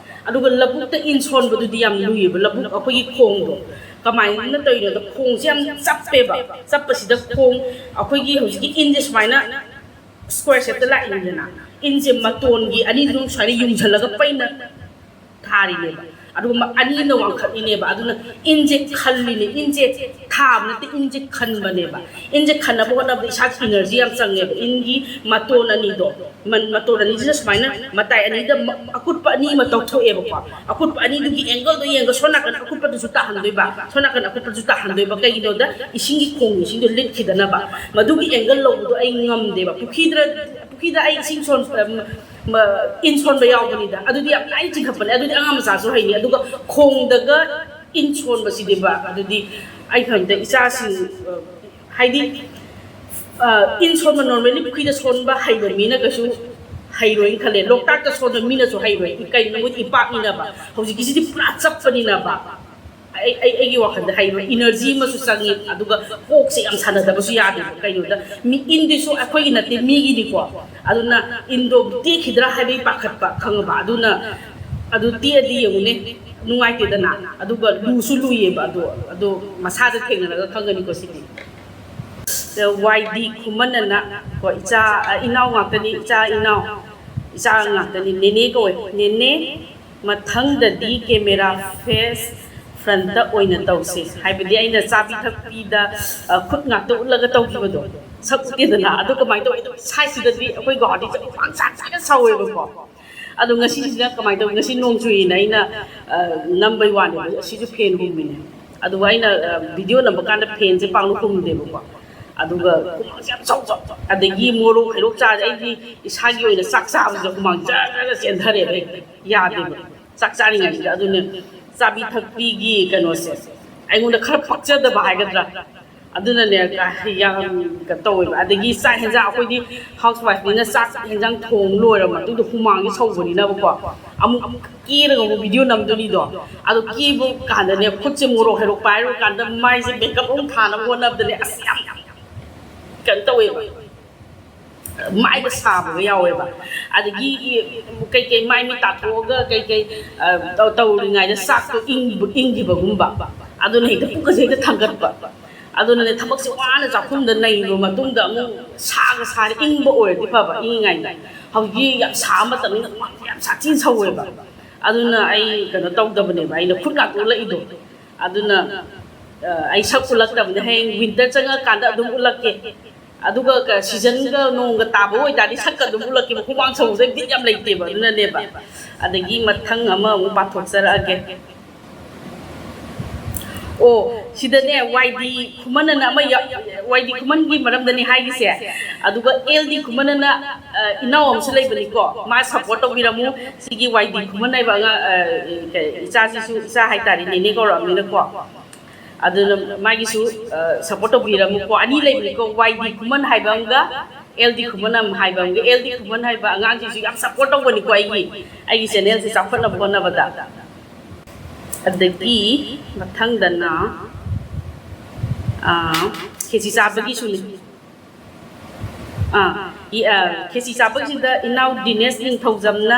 ꯑꯗꯨꯒ ꯂꯧꯕꯨꯛꯇ ꯏꯟ ꯁꯣꯟꯕꯗꯨꯗꯤ ꯌꯥꯝ ꯂꯨꯏꯌꯦꯕ, ꯂꯧꯕꯨꯛ ꯑꯩꯈꯣꯏꯒꯤ ꯈꯣꯡꯗꯣ꯫ ꯀꯃꯥꯏꯅ ꯇꯧꯔꯤꯅꯣꯗ, ꯈꯣꯡꯁꯦ ꯌꯥꯝ ꯆꯞꯄꯦꯕ꯫ ꯆꯞꯄꯁꯤꯗ ꯈꯣꯡ, ꯑꯩꯈꯣꯏꯒꯤ ꯍꯧꯖꯤꯛꯀꯤ ꯏꯟꯁꯦ ꯁꯨꯃꯥꯏꯅ square shapeꯇ ꯂꯥꯛꯏꯅꯤꯗꯅ, ꯏꯟꯁꯦ ꯃꯇꯣꯟꯒꯤ ꯑꯅꯤꯗꯨ ꯁꯨꯃꯥꯏꯅ ꯌꯨꯡꯁꯤꯜꯂꯒ ꯄꯩꯅ ꯊꯥꯔꯤꯅꯦꯕ꯫ ꯑꯗꯨꯒ ꯃ-, ꯑꯅꯤꯅ ꯋꯥꯡꯈꯠꯂꯤꯅꯦꯕ꯫ ꯑꯗꯨꯅ ꯏꯟꯁꯦ ꯈꯜꯂꯤꯅꯦ, ꯏꯟꯁꯦ ꯊꯥꯕ ꯅꯠꯇꯦ, ꯏꯟꯁꯦ ꯈꯟꯕꯅꯦꯕ꯫ ꯏꯟꯁꯦ ꯈꯟꯅꯕ ꯍꯣꯠꯅꯕꯗ ꯏꯁꯥꯒꯤ energy ꯌꯥꯝ ꯆꯪꯉꯦꯕ꯫ ꯏꯟꯒꯤ ꯃꯇꯣꯟ ꯑꯅꯤꯗꯣ, ꯃ-, ꯃꯇꯣꯟ ꯑꯅꯤꯁꯤꯅ ꯁꯨꯃꯥꯏꯅ ꯃꯇꯥꯏ ꯑꯅꯤꯗ ꯃ-, ꯑꯀꯨꯠꯄ ꯑꯅꯤ ꯑꯃ ꯇꯧꯊꯣꯛꯑꯦꯕꯀꯣ꯫ ꯑꯀꯨꯠꯄ ꯑꯅꯤꯗꯨꯒꯤ angleꯗꯣ ꯌꯦꯡꯉꯒ ꯁꯣꯝ ꯅꯥꯀꯟ ꯑꯀꯨꯠꯄꯗꯨꯁꯨ ꯇꯥꯍꯟꯗꯣꯏꯕ, ꯁꯣꯝ ꯅꯥꯀꯟ ꯑꯀꯨꯠꯄꯗꯨꯁꯨ ꯇꯥꯍꯟꯗꯣꯏꯕ꯫ ꯀꯩꯒꯤꯅꯣꯗ ꯏꯁꯤꯡꯒꯤ ꯈꯣꯡ, ꯏꯁꯤꯡꯗꯣ ꯂꯤꯠꯈꯤꯗꯅꯕ꯫ ꯃꯗꯨꯒꯤ angle ꯂꯧꯕꯗꯣ ꯑꯩ ꯉꯝꯗꯦꯕ꯫ ꯄꯨꯈ꯭ꯔꯤꯗ, ꯄꯨꯈ꯭ꯔꯤꯗ ꯑꯩ ꯏꯁꯤꯡ ꯁꯣꯟ-, ꯑꯝ, ꯃ-, ꯏꯟ ꯁꯣꯟꯕ ꯌꯥꯎꯕꯅꯤꯗ꯫ ꯑꯗꯨꯗꯤ ꯌꯥꯝ ꯂꯥꯏꯅ ꯆꯤꯡꯈꯠꯄꯅꯦ꯫ ꯑꯗꯨꯗꯤ ꯑꯉꯥꯡ ꯃꯆꯥꯁꯨ ꯍꯩꯅꯤ꯫ ꯑꯗꯨꯒ ꯈꯣꯡꯗꯒ ꯏꯟ ꯁꯣꯟꯕꯁꯤꯗꯤꯕ, ꯑꯗꯨꯗꯤ ꯑꯩ ꯈꯪꯗꯦ, ꯏꯆꯥꯁꯤꯡ, ꯑ, ꯍꯥꯏꯗꯤ, ꯑ, ꯏꯟ ꯁꯣꯟꯕ normally ꯄꯨꯈ꯭ꯔꯤꯗ ꯁꯣꯟꯕ ꯍꯩꯕ ꯃꯤꯅ ꯀꯩꯁꯨ ꯍꯩꯔꯣꯏꯅ ꯈꯜꯂꯦ꯫ ꯂꯣꯛꯇꯥꯛꯇ ꯁꯣꯟꯕ ꯃꯤꯅꯁꯨ ꯍꯩꯔꯣꯏ, ꯀꯩꯅꯣ ꯃꯣꯏꯗꯤ ꯏꯄꯥꯛꯅꯤꯅꯕ꯫ ꯍꯧꯖꯤꯛꯀꯤꯁꯤꯗꯤ ꯄꯨꯔꯥ ꯆꯞꯄꯅꯤꯅꯕ꯫ ꯑꯩ ꯑꯩ ꯑꯩꯒꯤ ꯋꯥꯈꯜꯗ ꯍꯩꯔꯣꯏ, ꯏꯅꯔꯖꯤ ꯑꯃꯁꯨ ꯆꯪꯉꯤ, ꯑꯗꯨꯒ ꯀꯣꯛꯁꯦ ꯌꯥꯝ ꯁꯥꯟꯅꯗꯕꯁꯨ ꯌꯥꯗꯦꯕ꯫ ꯀꯩꯅꯣꯗ ꯃꯤ ꯏꯟꯗꯨꯁꯨ ꯑꯩꯈꯣꯏꯒꯤ ꯅꯠꯇꯦ, ꯃꯤꯒꯤꯅꯤꯀꯣ꯫ ꯑꯗꯨꯅ ꯏꯟꯗꯣ ꯇꯦꯛꯈꯤꯗ꯭ꯔꯥ ꯍꯥꯏꯕꯒꯤ ꯄꯥꯈꯠꯄ, ꯈꯪꯉꯕ? ꯑꯗꯨꯅ ꯑꯗꯨ ꯇꯦꯛꯑꯗꯤ ꯌꯦꯡꯉꯨꯅꯦ, ꯅꯨꯡꯉꯥꯏꯇꯦꯗꯅ꯫ ꯑꯗꯨꯒ ꯂꯨꯁꯨ ꯂꯨꯏꯌꯦꯕ꯫ ꯑꯗꯣ ꯑꯗꯣ ꯃꯁꯥꯗ ꯊꯦꯡꯅꯔꯒ ꯈꯪꯒꯅꯤꯀꯣ ꯁꯤꯗꯤ꯫ ꯋꯥꯏ ꯗꯤ ꯈꯨꯃꯟ ꯑꯅ ꯀꯣ, ꯏꯆꯥ, ꯑ, ꯏꯅꯥꯎ ꯉꯥꯛꯇꯅꯤ, ꯏꯆꯥ ꯏꯅꯥꯎ, ꯏꯆꯥ ꯉꯥꯛꯇꯅꯤ꯫ ꯅꯦꯅꯦ ꯀꯧꯋꯦ꯫ ꯅꯦꯅꯦ, ꯃꯊꯪꯗꯗꯤ ꯀꯦꯃꯦꯔꯥ ꯐꯦꯁ ꯐ꯭ꯔꯟꯇ ꯑꯣꯏꯅ ꯇꯧꯁꯦ꯫ ꯍꯥꯏꯕꯗꯤ ꯑꯩꯅ ꯆꯥꯕꯤ ꯊꯛꯄꯤꯗ, ꯑ, ꯈꯨꯠ ꯉꯥꯛꯇ ꯎꯠꯂꯒ ꯇꯧꯈꯤꯕꯗꯣ, ꯁꯛ ꯎꯠꯇꯦꯗꯅ꯫ ꯑꯗꯨ ꯀꯃꯥꯏꯅ ꯇꯧꯋꯤ? ꯁꯥꯏꯁꯤꯗꯗꯤ ꯑꯩꯈꯣꯏ ꯒꯨꯋꯥꯍꯥꯇꯤꯁꯦ ꯍꯨꯃꯥꯡ ꯁꯥ ꯁꯥꯅ ꯁꯧꯋꯦꯕꯀꯣ꯫ ꯑꯗꯣ ꯉꯁꯤꯁꯤꯅ ꯀꯃꯥꯏꯅ ꯇꯧꯋꯤ? ꯉꯁꯤ ꯅꯣꯡ ꯆꯨꯏꯅ ꯑꯩꯅ, ꯑ, ꯅꯝꯕꯩ ꯋꯥꯅꯦꯕ꯫ ꯑꯁꯤꯁꯨ ꯐꯦꯟ ꯍꯨꯝꯃꯤꯅꯦ꯫ ꯑꯗꯨꯒ ꯑꯩꯅ, ꯑ, ꯚꯤꯗꯤꯑꯣ ꯅꯝꯕ ꯀꯥꯟꯗ ꯐꯦꯟꯁꯦ ꯄꯥꯛꯅ ꯍꯨꯝꯗꯦꯕꯀꯣ꯫ ꯑꯗꯨꯒ ꯍꯨꯃꯥꯡꯁꯦ ꯌꯥꯝ ꯁꯧꯕ꯫ ꯑꯗꯒꯤ ꯃꯣꯔꯣꯛ ꯍꯩꯔꯣꯛ ꯆꯥꯔꯦ꯫ ꯑꯩꯗꯤ ꯏꯁꯥꯒꯤ ꯑꯣꯏꯅ ꯆꯥꯛ ꯆꯥꯕꯁꯤꯗ ꯍꯨꯃꯥꯡ ꯖꯔ ꯖꯔ ꯆꯦꯟꯊꯔꯦꯕ ꯍꯦꯛꯇ꯫ ꯌꯥꯗꯦꯕ꯫ ꯆꯥꯛ ꯆꯥꯔꯤꯉꯩꯁꯤꯗ꯫ ꯑꯗꯨꯅ ꯆꯥꯕꯤ ꯊꯛꯄꯤꯒꯤ ꯀꯩꯅꯣꯁꯦ ꯑꯩꯉꯣꯟꯗ ꯈꯔ ꯄꯛꯆꯗꯕ ꯍꯥꯏꯒꯗ꯭ꯔꯥ, ꯑꯗꯨꯅꯅꯦ, ꯀ-, ꯌꯥꯝ ꯀꯩꯅꯣ ꯇꯧꯋꯦꯕ꯫ ꯑꯗꯒꯤ ꯆꯥꯛ ꯍꯦꯟꯖꯥꯡ, ꯑꯩꯈꯣꯏꯗꯤ ꯍꯥꯎꯁ ꯋꯥꯏꯐꯅꯤꯅ ꯆꯥꯛ ꯍꯦꯟꯖꯥꯡ ꯊꯣꯡ ꯂꯣꯏꯔꯕ ꯃꯇꯨꯡꯗ ꯍꯨꯃꯥꯡꯁꯦ ꯁꯧꯕꯅꯤꯅꯕꯀꯣ, ꯑꯃꯨꯛ ꯀꯦꯔꯒ ꯑꯃꯨꯛ ꯚꯤꯗꯤꯑꯣ ꯅꯝꯗꯣꯏꯅꯤꯗꯣ꯫ ꯑꯗꯣ ꯀꯦꯕ ꯀꯥꯟꯗꯅꯦ, ꯈꯨꯠꯁꯦ ꯃꯣꯔꯣꯛ ꯍꯩꯔꯣꯛ ꯄꯥꯏꯔꯨ ꯀꯥꯟꯗ ꯃꯥꯏꯁꯦ ꯃꯦꯀꯞ ꯑꯃꯨꯛ ꯊꯥꯅꯕ ꯍꯣꯠꯅꯕꯗꯅꯦ, ꯑꯁ, ꯌꯥꯝ ꯀꯩꯅꯣ ꯇꯧꯋꯦꯕ, ꯃꯥꯏꯗ ꯁꯥꯕꯒ ꯌꯥꯎꯋꯦꯕ꯫ ꯑꯗꯒꯤ ꯀꯩꯀꯩ ꯃꯥꯏ ꯃꯤꯠ ꯇꯥꯊꯣꯛꯑꯒ ꯀꯩꯀꯩ, ꯑ, ꯇꯧ-, ꯇꯧꯔꯤꯉꯩꯗ ꯆꯥꯛꯇꯣ ꯏꯪꯕ-, ꯏꯪꯈꯤꯕꯒꯨꯝꯕ, ꯑꯗꯨꯅ ꯍꯦꯛꯇ ꯄꯨꯛꯀꯁꯦ ꯍꯦꯛꯇ ꯊꯥꯡꯒꯠꯄ꯫ ꯑꯗꯨꯅꯅꯦ, ꯊꯕꯛꯁꯦ ꯋꯥꯅ ꯆꯥꯛꯈꯨꯝꯗ ꯅꯩꯔꯨꯔ ꯃꯇꯨꯡꯗ ꯑꯃꯨꯛ ꯁꯥꯒ ꯁꯥꯔꯦ, ꯏꯪꯕ ꯑꯣꯏꯔꯗꯤ ꯐꯕ, ꯏꯪꯉꯤꯉꯩꯗ꯫ ꯍꯧꯖꯤꯛ ꯌꯥꯝ ꯁꯥꯕ ꯃꯇꯝꯅꯤꯅ ꯍꯨꯃꯥꯡꯁꯦ ꯌꯥꯝ ꯁꯥꯊꯤꯅ ꯁꯧꯋꯦꯕ꯫ ꯑꯗꯨꯅ ꯑꯩ ꯀꯩꯅꯣ ꯇꯧꯗꯕꯅꯦꯕ, ꯑꯩꯅ ꯈꯨꯠ ꯉꯥꯛꯇ ꯎꯠꯂꯛꯏꯗꯣ꯫ ꯑꯗꯨꯅ, ꯑ, ꯑꯩ ꯁꯛ ꯎꯠꯂꯛꯇꯕꯅꯦ, ꯍꯌꯦꯡ ꯋꯤꯟꯇꯔ ꯆꯪꯉꯀꯥꯟꯗ ꯑꯗꯨꯝ ꯎꯠꯂꯛꯀꯦ꯫ ꯑꯗꯨꯒ ꯀ-, ꯁꯤꯖꯟꯒ ꯅꯣꯡꯒ ꯇꯥꯕ ꯑꯣꯏꯇꯥꯔꯗꯤ ꯁꯛꯀ ꯑꯗꯨꯝ ꯎꯠꯂꯛꯀꯦꯕ, ꯍꯨꯃꯥꯡ ꯁꯧꯕꯗ ꯕꯤꯠ ꯌꯥꯝ ꯂꯩꯇꯦꯕ, ꯑꯗꯨꯅꯅꯦꯕ꯫ ꯑꯗꯒꯤ ꯃꯊꯪ ꯑꯃ ꯑꯃꯨꯛ ꯄꯥꯊꯣꯛꯆꯔꯛꯑꯒꯦ꯫ ꯑꯣ, ꯁꯤꯗꯅꯦ, ꯋꯥꯏ ꯗꯤ ꯈꯨꯃꯟ ꯑꯅ ꯑꯃ ꯌꯥ-, ꯋꯥꯏ ꯗꯤ ꯈꯨꯃꯟꯒꯤ ꯃꯔꯝꯗꯅꯤ ꯍꯥꯏꯒꯤꯁꯦ꯫ ꯑꯗꯨꯒ ꯑꯦꯜ ꯗꯤ ꯈꯨꯃꯟ ꯑꯅ, ꯑ, ꯏꯅꯥꯎ ꯑꯃꯁꯨ ꯂꯩꯕꯅꯤꯀꯣ, ꯃꯥ ꯁꯞꯄꯣꯔꯠ ꯇꯧꯕꯤꯔꯝꯃꯨ꯫ ꯁꯤꯒꯤ ꯋꯥꯏ ꯗꯤ ꯈꯨꯃꯟ ꯍꯥꯏꯕ ꯑꯉꯥꯡ, ꯑ, ꯀꯩ, ꯏꯆꯥꯁꯤꯁꯨ, ꯏꯆꯥ ꯍꯥꯏꯇꯥꯔꯦ, ꯅꯦꯅꯦ ꯀꯧꯔꯛꯑꯕꯅꯤꯅꯀꯣ꯫ ꯑꯗꯨꯅ ꯃꯥꯒꯤꯁꯨ, ꯑ, ꯁꯞꯄꯣꯔꯠ ꯇꯧꯕꯤꯔꯝꯃꯨꯀꯣ꯫ ꯑꯅꯤ ꯂꯩꯕꯅꯤꯀꯣ, ꯋꯥꯏ ꯗꯤ ꯈꯨꯃꯟ ꯍꯥꯏꯕ ꯑꯃꯒ ꯑꯦꯜ ꯗꯤ ꯈꯨꯃꯟ ꯑꯃ ꯍꯥꯏꯕ ꯑꯃꯒ, ꯑꯦꯜ ꯗꯤ ꯈꯨꯃꯟ ꯍꯥꯏꯕ ꯑꯉꯥꯡꯁꯤꯁꯨ ꯌꯥꯝ ꯁꯞꯄꯣꯔꯠ ꯇꯧꯕꯅꯤꯀꯣ ꯑꯩꯒꯤ, ꯑꯩꯒꯤ ꯆꯦꯅꯦꯜꯁꯦ ꯆꯥꯎꯈꯠꯅꯕ ꯍꯣꯠꯅꯕꯗ꯫ ꯑꯗꯒꯤ ꯃꯊꯪꯗꯅ, ꯑꯥ, ꯈꯦꯆꯤ ꯆꯥꯕꯒꯤꯁꯨꯅꯤ꯫ ꯑꯥ, ꯏ-, ꯑꯥ, ꯈꯦꯆꯤ ꯆꯥꯕꯒꯤꯁꯤꯗ ꯏꯅꯥꯎ ꯗꯤꯅꯦꯁ ꯅꯤꯡꯊꯧꯖꯝꯅ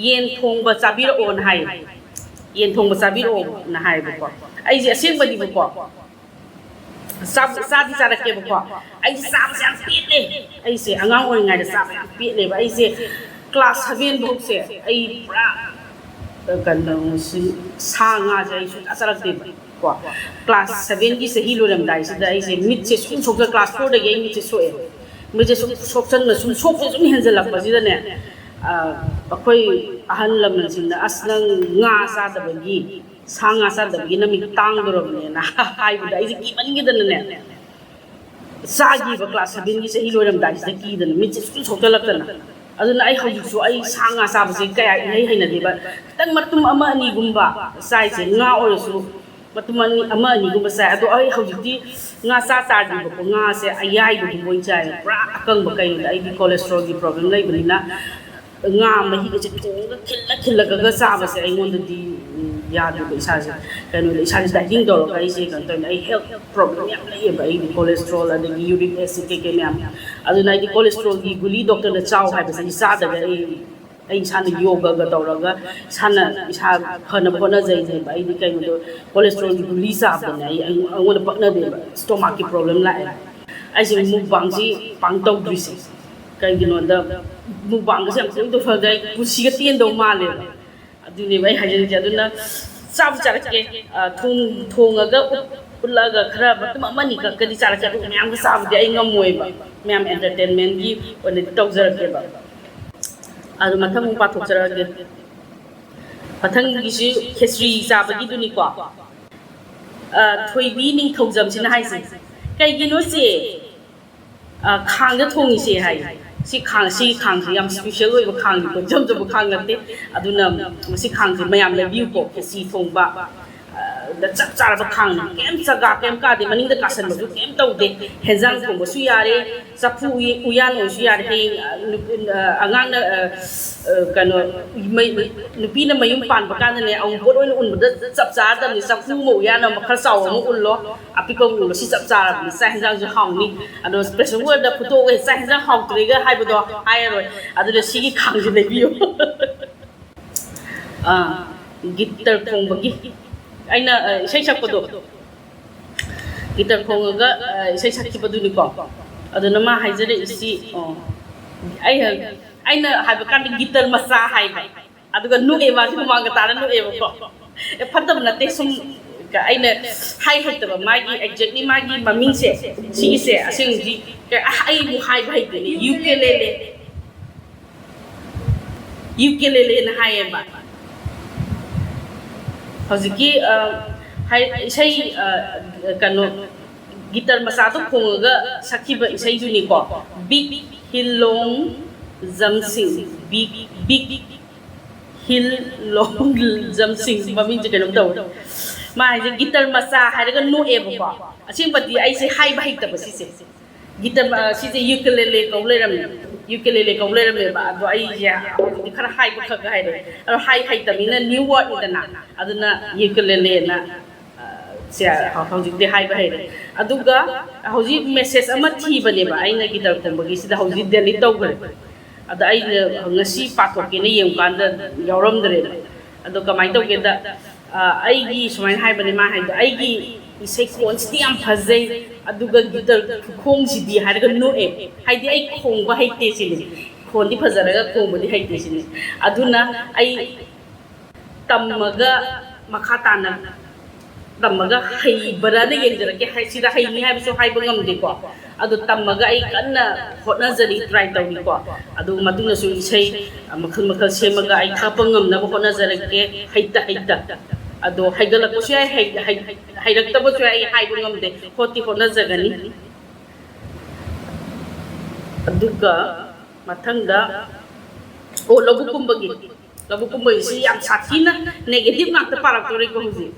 "ꯌꯦꯟ ꯊꯣꯡꯕ ꯆꯥꯕꯤꯔꯛꯑꯣꯅ" ꯍꯥꯏꯌꯦ꯫ "ꯌꯦꯟ ꯊꯣꯡꯕ ꯆꯥꯕꯤꯔꯛꯑꯣꯅ" ꯍꯥꯏꯌꯦꯕꯀꯣ꯫ ꯑꯩꯁꯦ ꯑꯁꯦꯡꯕꯅꯦꯕꯀꯣ꯫ ꯆꯥꯕ-, ꯆꯥꯗꯤ ꯆꯥꯔꯛꯀꯦꯕꯀꯣ꯫ ꯑꯩꯁꯦ ꯆꯥꯕꯁꯦ ꯌꯥꯝ ꯄꯦꯠꯂꯦ꯫ ꯑꯩꯁꯦ ꯑꯉꯥꯡ ꯑꯣꯏꯔꯤꯉꯩꯗ ꯆꯥꯕ ꯌꯥꯝ ꯄꯦꯠꯂꯦꯕ꯫ ꯑꯩꯁꯦ ꯀ꯭ꯂꯥꯁ ꯁꯚꯦꯟ ꯐꯥꯎꯁꯦ ꯑꯩ ꯄꯨꯔꯥ, ꯑ, ꯀꯩꯅꯣ, ꯁꯤ, ꯁꯥ ꯉꯥꯁꯦ ꯑꯩ ꯁꯨꯡꯆꯥ ꯆꯥꯔꯛꯇꯦꯕ꯫ ꯀꯣ, ꯀ꯭ꯂꯥꯁ ꯁꯚꯦꯟꯒꯤ ꯆꯍꯤ ꯂꯣꯏꯔꯝꯗꯥꯏꯁꯤꯗ ꯑꯩꯁꯦ ꯃꯤꯠꯁꯦ ꯁꯨꯝ ꯁꯣꯛꯆ-, ꯀ꯭ꯂꯥꯁ ꯐꯣꯔꯗꯒꯤ ꯑꯩ ꯃꯤꯠꯁꯦ ꯁꯣꯛꯑꯦ꯫ ꯃꯤꯠꯁꯦ ꯁꯨꯝ ꯁꯣꯛꯆꯟꯕ, ꯁꯨꯝ ꯁꯣꯛꯄ ꯁꯨꯝ ꯍꯦꯟꯖꯜꯂꯛꯄꯁꯤꯗꯅꯦ, ꯑ, ꯑꯩꯈꯣꯏ ꯑꯍꯜ ꯂꯃꯟꯁꯤꯡꯅ, "ꯑꯁ, ꯅꯪ ꯉꯥ ꯆꯥꯗꯕꯒꯤ, ꯁꯥ ꯉꯥ ꯆꯥꯗꯕꯒꯤ ꯅꯃꯤꯠ ꯇꯥꯡꯗꯣꯔꯕꯅꯦꯅ" ꯍꯥꯏꯕꯗ ꯑꯩꯁꯦ ꯀꯤꯃꯟꯒꯤꯗꯅꯅꯦ, ꯆꯥꯈꯤꯕ ꯀ꯭ꯂꯥꯁ ꯁꯚꯦꯟꯒꯤ ꯆꯍꯤ ꯂꯣꯏꯔꯝꯗꯥꯏꯁꯤꯗ ꯀꯤꯗꯅ ꯃꯤꯠꯁꯦ ꯁꯨꯝ ꯁꯣꯛꯆꯜꯂꯛꯇꯅ꯫ ꯑꯗꯨꯅ ꯑꯩ ꯍꯧꯖꯤꯛꯁꯨ ꯑꯩ ꯁꯥ ꯉꯥ ꯆꯥꯕꯁꯦ ꯀꯌꯥ ꯏꯍꯩ ꯍꯩꯅꯗꯦꯕ꯫ ꯈꯤꯇꯪ ꯃꯇꯨꯝ ꯑꯃ ꯑꯅꯤꯒꯨꯝꯕ ꯆꯥꯏꯁꯦ, ꯉꯥ ꯑꯣꯏꯔꯁꯨ ꯃꯇꯨꯝ ꯑꯅꯤ, ꯑꯃ ꯑꯅꯤꯒꯨꯝꯕ ꯆꯥꯏ꯫ ꯑꯗꯣ ꯑꯩ ꯍꯧꯖꯤꯛꯇꯤ ꯉꯥ ꯆꯥ ꯇꯥꯔꯗꯤꯕꯀꯣ, ꯉꯥꯁꯦ ꯑꯌꯥꯏꯕꯒꯨꯝꯕ ꯑꯣꯏꯅ ꯆꯥꯏꯌꯦ꯫ ꯄꯨꯔꯥ ꯑꯀꯪꯕ꯫ ꯀꯩꯅꯣꯗ ꯑꯩꯗꯤ cholesterolꯒꯤ problem ꯂꯩꯕꯅꯤꯅ, ꯉꯥ ꯃꯍꯤꯒꯁꯦ ꯊꯣꯡꯉꯒ ꯈꯤꯜꯂ ꯈꯤꯜꯂꯒ ꯆꯥꯕꯁꯦ ꯑꯩꯉꯣꯟꯗꯗꯤ, ꯎꯝ, ꯌꯥꯗꯦꯕ ꯏꯁꯥꯁꯦ꯫ ꯀꯩꯅꯣꯗ ꯏꯁꯥꯁꯦ dieting ꯇꯧꯔꯒ ꯑꯩꯁꯦ ꯀꯩꯅꯣ ꯇꯧꯔꯤꯅꯦ꯫ ꯑꯩ health problem ꯌꯥꯝ ꯂꯩꯌꯦꯕ ꯑꯩꯗꯤ, cholesterol ꯑꯗꯒꯤ uric acid ꯀꯩꯀꯩ ꯃꯌꯥꯝ꯫ ꯑꯗꯨꯅ ꯑꯩꯗꯤ cholesterolꯒꯤ ꯒꯨꯂꯤ doctorꯅ ꯆꯥꯎ ꯍꯥꯏꯕꯁꯦ ꯑꯩ ꯆꯥꯗꯕ꯫ ꯑꯩ, ꯑꯩ ꯏꯁꯥꯅ ꯌꯣꯒꯒ ꯇꯧꯔꯒ ꯏꯁꯥꯅ ꯏꯁꯥ ꯐꯅꯕ ꯍꯣꯠꯅꯖꯩꯅꯦꯕ꯫ ꯑꯩꯗꯤ ꯀꯩꯅꯣꯗꯣ cholesterolꯒꯤ ꯒꯨꯂꯤ ꯆꯥꯕꯗꯅꯦ ꯑꯩ, ꯑꯩꯉꯣꯟꯗ ꯄꯛꯅꯗꯦꯕ, stomachꯀꯤ problem ꯂꯥꯛꯑꯦ꯫ ꯑꯩꯁꯦ mukbangꯁꯤ ꯄꯥꯡ ꯇꯧꯗ꯭ꯔꯤꯁꯦ ꯀꯩꯒꯤꯅꯣꯗ, mukbangꯒꯁꯦ ꯌꯥꯝ ꯇꯣꯏꯅ ꯇꯧꯁꯜꯂꯗꯤ ꯑꯩ ꯄꯨꯟꯁꯤꯒ ꯇꯦꯟꯗꯧ ꯃꯥꯜꯂꯦꯕ꯫ ꯑꯗꯨꯅꯦꯕ ꯑꯩ ꯍꯥꯏꯖꯔꯤꯁꯦ꯫ ꯑꯗꯨꯅ ꯆꯥꯕ ꯆꯥꯔꯛꯀꯦ, ꯑ, ꯊꯣꯡ-, ꯊꯣꯡꯉꯒ ꯎꯠ-, ꯎꯠꯂꯛꯑꯒ ꯈꯔ ꯃꯇꯨꯝ ꯑꯃꯅꯤ ꯈꯛꯀꯗꯤ ꯆꯥꯔꯛꯀꯦ, ꯑꯗꯨꯒ ꯃꯌꯥꯝꯒ ꯆꯥꯕꯗꯤ ꯑꯩ ꯉꯝꯃꯣꯏꯕ꯫ ꯃꯌꯥꯝ entertainmentꯀꯤ ꯑꯣꯏꯅꯗꯤ ꯇꯧꯖꯔꯛꯀꯦꯕ꯫ ꯑꯗꯨ ꯃꯊꯪ ꯑꯃꯨꯛ ꯄꯥꯊꯣꯛꯆꯔꯛꯑꯒꯦ꯫ ꯃꯊꯪꯒꯤꯁꯤ ꯈꯦꯆ꯭ꯔꯤ ꯆꯥꯕꯒꯤꯗꯨꯅꯤꯀꯣ꯫ ꯑ, ꯊꯣꯏꯕꯤ ꯅꯤꯡꯊꯧꯖꯝꯁꯤꯅ ꯍꯥꯏꯁꯦ, "ꯀꯩꯒꯤꯅꯣ ꯆꯦ, ꯑ, ꯈꯥꯡꯗ ꯊꯣꯡꯉꯤꯁꯦ?" ꯍꯥꯏ꯫ ꯁꯤ ꯈꯥꯡ, ꯁꯤ ꯈꯥꯡꯁꯦ ꯌꯥꯝ special ꯑꯣꯏꯕ ꯈꯥꯡꯅꯤꯀꯣ, ꯏꯆꯝ ꯆꯝꯕ ꯈꯥꯡ ꯅꯠꯇꯦ꯫ ꯑꯗꯨꯅ ꯃꯁꯤ ꯈꯥꯡꯁꯦ ꯃꯌꯥꯝ ꯂꯩꯕꯤꯌꯨꯀꯣ, ꯈꯦꯆꯤ ꯊꯣꯡꯕ, ꯑ, ꯆꯞ ꯆꯥꯔꯕ ꯈꯥꯡꯅꯤ꯫ ꯀꯩꯝ ꯆꯒꯥ ꯀꯩꯝ ꯀꯥꯗꯦ, ꯃꯅꯤꯡꯗ ꯀꯥꯁꯟꯕꯁꯨ ꯀꯩꯝ ꯇꯧꯗꯦ꯫ ꯍꯦꯟꯖꯥꯡ ꯊꯣꯡꯕꯁꯨ ꯌꯥꯔꯦ, ꯆꯐꯨ ꯎꯌꯥꯟ ꯑꯣꯏꯔꯁꯨ ꯌꯥꯔꯦ꯫ ꯍꯌꯦꯡ, ꯑ, ꯅꯨ-, ꯑ, ꯑꯉꯥꯡꯅ, ꯑ, ꯑ, ꯀꯩꯅꯣ, ꯃꯩ-, ꯅꯨꯄꯤꯅ ꯃꯌꯨꯝ ꯄꯥꯟꯕ ꯀꯥꯟꯗꯅꯦ, ꯑꯋꯨꯟꯄꯣꯠ ꯑꯣꯏꯅ ꯎꯟꯕꯗ ꯆꯞ ꯆꯥꯔꯗꯕꯅꯤ꯫ ꯆꯐꯨ ꯑꯃ, ꯎꯌꯥꯟ ꯑꯃ, ꯈꯔ ꯆꯥꯎꯕ ꯑꯃ ꯎꯜꯂꯣ, ꯑꯄꯤꯛꯄ ꯑꯃ ꯎꯜꯂꯣ, ꯁꯤ ꯆꯞ ꯆꯥꯔꯕꯅꯤ, ꯆꯥꯛ ꯍꯦꯟꯖꯥꯡꯁꯨ ꯍꯥꯎꯅꯤ꯫ ꯑꯗꯣ pressure cooker ꯗ ꯐꯨꯠꯇꯣꯛꯑꯒ ꯆꯥꯛ ꯍꯦꯟꯖꯥꯡ ꯍꯥꯎꯇ꯭ꯔꯦꯒ ꯍꯥꯏꯕꯗꯣ ꯍꯥꯏꯔꯔꯣꯏ꯫ ꯑꯗꯨꯅ ꯁꯤꯒꯤ ꯈꯥꯡꯁꯦ ꯂꯩꯕꯤꯌꯨ꯫ ꯑꯥ, ꯒꯤꯇꯔ ꯈꯣꯡꯕꯒꯤ ꯑꯩꯅ, ꯑ, ꯏꯁꯩ ꯁꯛꯄꯗꯣ, ꯒꯤꯇꯔ ꯈꯣꯡꯉꯒ, ꯑ, ꯏꯁꯩ ꯁꯛꯈꯤꯕꯗꯨꯅꯤꯀꯣ꯫ ꯑꯗꯨꯅ ꯃꯥ ꯍꯥꯏꯖꯔꯛꯏꯁꯤ, ꯑꯣ, ꯑꯩ, ꯑꯩꯅ ꯍꯥꯏꯕ ꯀꯥꯟꯗ ꯒꯤꯇꯔ ꯃꯆꯥ ꯍꯥꯏꯕ, ꯑꯗꯨꯒ ꯅꯣꯛꯑꯦ, ꯃꯥꯁꯦ ꯍꯨꯃꯥꯡꯒ ꯇꯥꯔ ꯅꯣꯛꯑꯦꯕꯀꯣ꯫ ꯑꯦ, ꯐꯠꯇꯕ ꯅꯠꯇꯦ, ꯁꯨꯝ ꯑꯩꯅ ꯍꯥꯏ ꯍꯩꯇꯕ, ꯃꯥꯒꯤ exactly ꯃꯥꯒꯤ ꯃꯃꯤꯡꯁꯦ, ꯁꯤꯒꯤꯁꯦ ꯑꯁꯦꯡꯕꯗꯤ ꯑꯩꯕꯨ ꯍꯥꯏꯕ ꯍꯩꯇꯦꯅꯦ, ꯌꯨꯀꯦꯂꯦꯂꯦ꯫ ꯌꯨꯀꯦꯂꯦꯂꯦꯅ ꯍꯥꯏꯌꯦꯕ꯫ ꯍꯧꯖꯤꯛꯀꯤ, ꯑ, ꯍꯥꯏ-, ꯏꯁꯩ, ꯑ, ꯀꯩꯅꯣ, ꯒꯤꯇꯔ ꯃꯆꯥꯗꯣ ꯈꯣꯡꯉꯒ ꯁꯛꯈꯤꯕ ꯏꯁꯩꯗꯨꯅꯤꯀꯣ꯫ ꯕꯤꯛ ꯍꯤꯜ ꯂꯣꯡ ꯖꯝꯁꯤꯡ, ꯕꯤꯛ, ꯕꯤꯛ ꯍꯤꯜ ꯂꯣꯡ ꯖꯝꯁꯤꯡ, ꯃꯃꯤꯡꯁꯦ ꯀꯩꯅꯣꯝ ꯇꯧꯋꯦ꯫ ꯃꯥ ꯍꯥꯏꯁꯦ ꯒꯤꯇꯔ ꯃꯆꯥ ꯍꯥꯏꯔꯒ ꯅꯣꯛꯑꯦꯕꯀꯣ꯫ ꯑꯁꯦꯡꯕꯗꯤ ꯑꯩꯁꯦ ꯍꯥꯏꯕ ꯍꯩꯇꯕ ꯁꯤꯁꯦ꯫ ꯒꯤꯇꯔ, ꯑ, ꯁꯤꯁꯦ ꯌꯨꯀꯦꯂꯦꯂꯦ ꯀꯧ ꯂꯩꯔꯝꯃꯦ꯫ ꯌꯨꯀꯦꯂꯦꯂꯦ ꯀꯧ ꯂꯩꯔꯝꯃꯦꯕ꯫ ꯑꯗꯣ ꯑꯩꯁꯦ ꯍꯧꯖꯤꯛꯇꯤ ꯈꯔ ꯍꯥꯏꯕ ꯈꯔ ꯈꯔ ꯍꯩꯔꯦ꯫ ꯑꯗꯣ ꯍꯥꯏ ꯍꯩꯇꯕꯅꯤꯅ new word ꯅꯤꯗꯅ꯫ ꯑꯗꯨꯅ ꯌꯨꯀꯦꯂꯦꯂꯦꯅ, ꯑ, ꯁꯦ ꯍꯧꯖꯤꯛꯇꯤ ꯍꯥꯏꯕ ꯍꯩꯔꯦ꯫ ꯑꯗꯨꯒ ꯍꯧꯖꯤꯛ message ꯑꯃ ꯊꯤꯕꯅꯦꯕ ꯑꯩꯅ ꯒꯤꯇꯔ ꯈꯣꯡꯕꯒꯤꯁꯤꯗ, ꯍꯧꯖꯤꯛ delete ꯇꯧꯈ꯭ꯔꯦ꯫ ꯑꯗ ꯑꯩꯅ ꯉꯁꯤ ꯄꯥꯊꯣꯛꯀꯦꯅ ꯌꯦꯡꯉꯨꯀꯥꯟꯗ ꯌꯥꯎꯔꯝꯗ꯭ꯔꯦꯕ꯫ ꯑꯗꯣ ꯀꯃꯥꯏꯅ ꯇꯧꯒꯦꯗ, ꯑ, ꯑꯩꯒꯤ ꯁꯨꯃꯥꯏꯅ ꯍꯥꯏꯕꯅꯦ ꯃꯥ ꯍꯥꯏꯗꯣ, "ꯑꯩꯒꯤ ꯏꯁꯩ ꯈꯣꯟꯁꯤꯗꯤ ꯌꯥꯝ ꯐꯖꯩ, ꯑꯗꯨꯒ ꯒꯤꯇꯔ ꯈꯨꯈꯣꯡꯁꯤꯗꯤ" ꯍꯥꯏꯔꯒ ꯅꯣꯛꯑꯦ꯫ ꯍꯥꯏꯗꯤ ꯑꯩ ꯈꯣꯡꯕ ꯍꯩꯇꯦ ꯁꯤꯅꯤ, ꯈꯣꯟꯗꯤ ꯐꯖꯔꯒ ꯈꯣꯡꯕꯗꯤ ꯍꯩꯇꯦ ꯁꯤꯅꯤ꯫ ꯑꯗꯨꯅ ꯑꯩ ꯇꯝꯃꯒ ꯃꯈꯥ ꯇꯥꯅ ꯇꯝꯃꯒ ꯍꯩꯕ꯭ꯔꯥꯅ ꯌꯦꯡꯖꯔꯛꯀꯦ꯫ ꯍꯥꯏ-, ꯁꯤꯗ ꯍꯩꯅꯤ ꯍꯥꯏꯕꯁꯨ ꯍꯥꯏꯕ ꯉꯝꯗꯦꯀꯣ꯫ ꯑꯗꯣ ꯇꯝꯃꯒ ꯑꯩ ꯀꯟꯅ ꯍꯣꯠꯅꯖꯔꯤ, try ꯇꯧꯔꯤꯀꯣ꯫ ꯑꯗꯨ ꯃꯇꯨꯡꯗꯁꯨ ꯏꯁꯩ, ꯑ, ꯃꯈꯜ ꯃꯈꯜ ꯁꯦꯝꯃꯒ ꯑꯩ ꯊꯥꯛꯄ ꯉꯝꯅꯕ ꯍꯣꯠꯅꯖꯔꯛꯀꯦ, ꯍꯩꯇ ꯍꯩꯇ꯫ ꯑꯗꯣ ꯍꯩꯒꯠꯂꯛꯄꯁꯨ ꯌꯥꯏ, ꯍꯩ-, ꯍꯩ-, ꯍꯩꯔꯛꯇꯕꯁꯨ ꯌꯥꯏ, ꯑꯩ ꯍꯥꯏꯕ ꯉꯝꯗꯦ, ꯍꯣꯠꯇꯤ ꯍꯣꯠꯅꯖꯒꯅꯤ꯫ ꯑꯗꯨꯒ ꯃꯊꯪꯗ, ꯑꯣ, ꯂꯧꯕꯨꯛ ꯀꯨꯝꯕꯒꯤ, ꯂꯧꯕꯨꯛ ꯀꯨꯝꯕꯒꯤꯁꯤ ꯌꯥꯝ ꯁꯥꯊꯤꯅ negative ꯉꯥꯛꯇ ꯄꯥꯔꯛꯇꯣꯔꯦꯀꯣ ꯍꯧꯖꯤꯛ꯫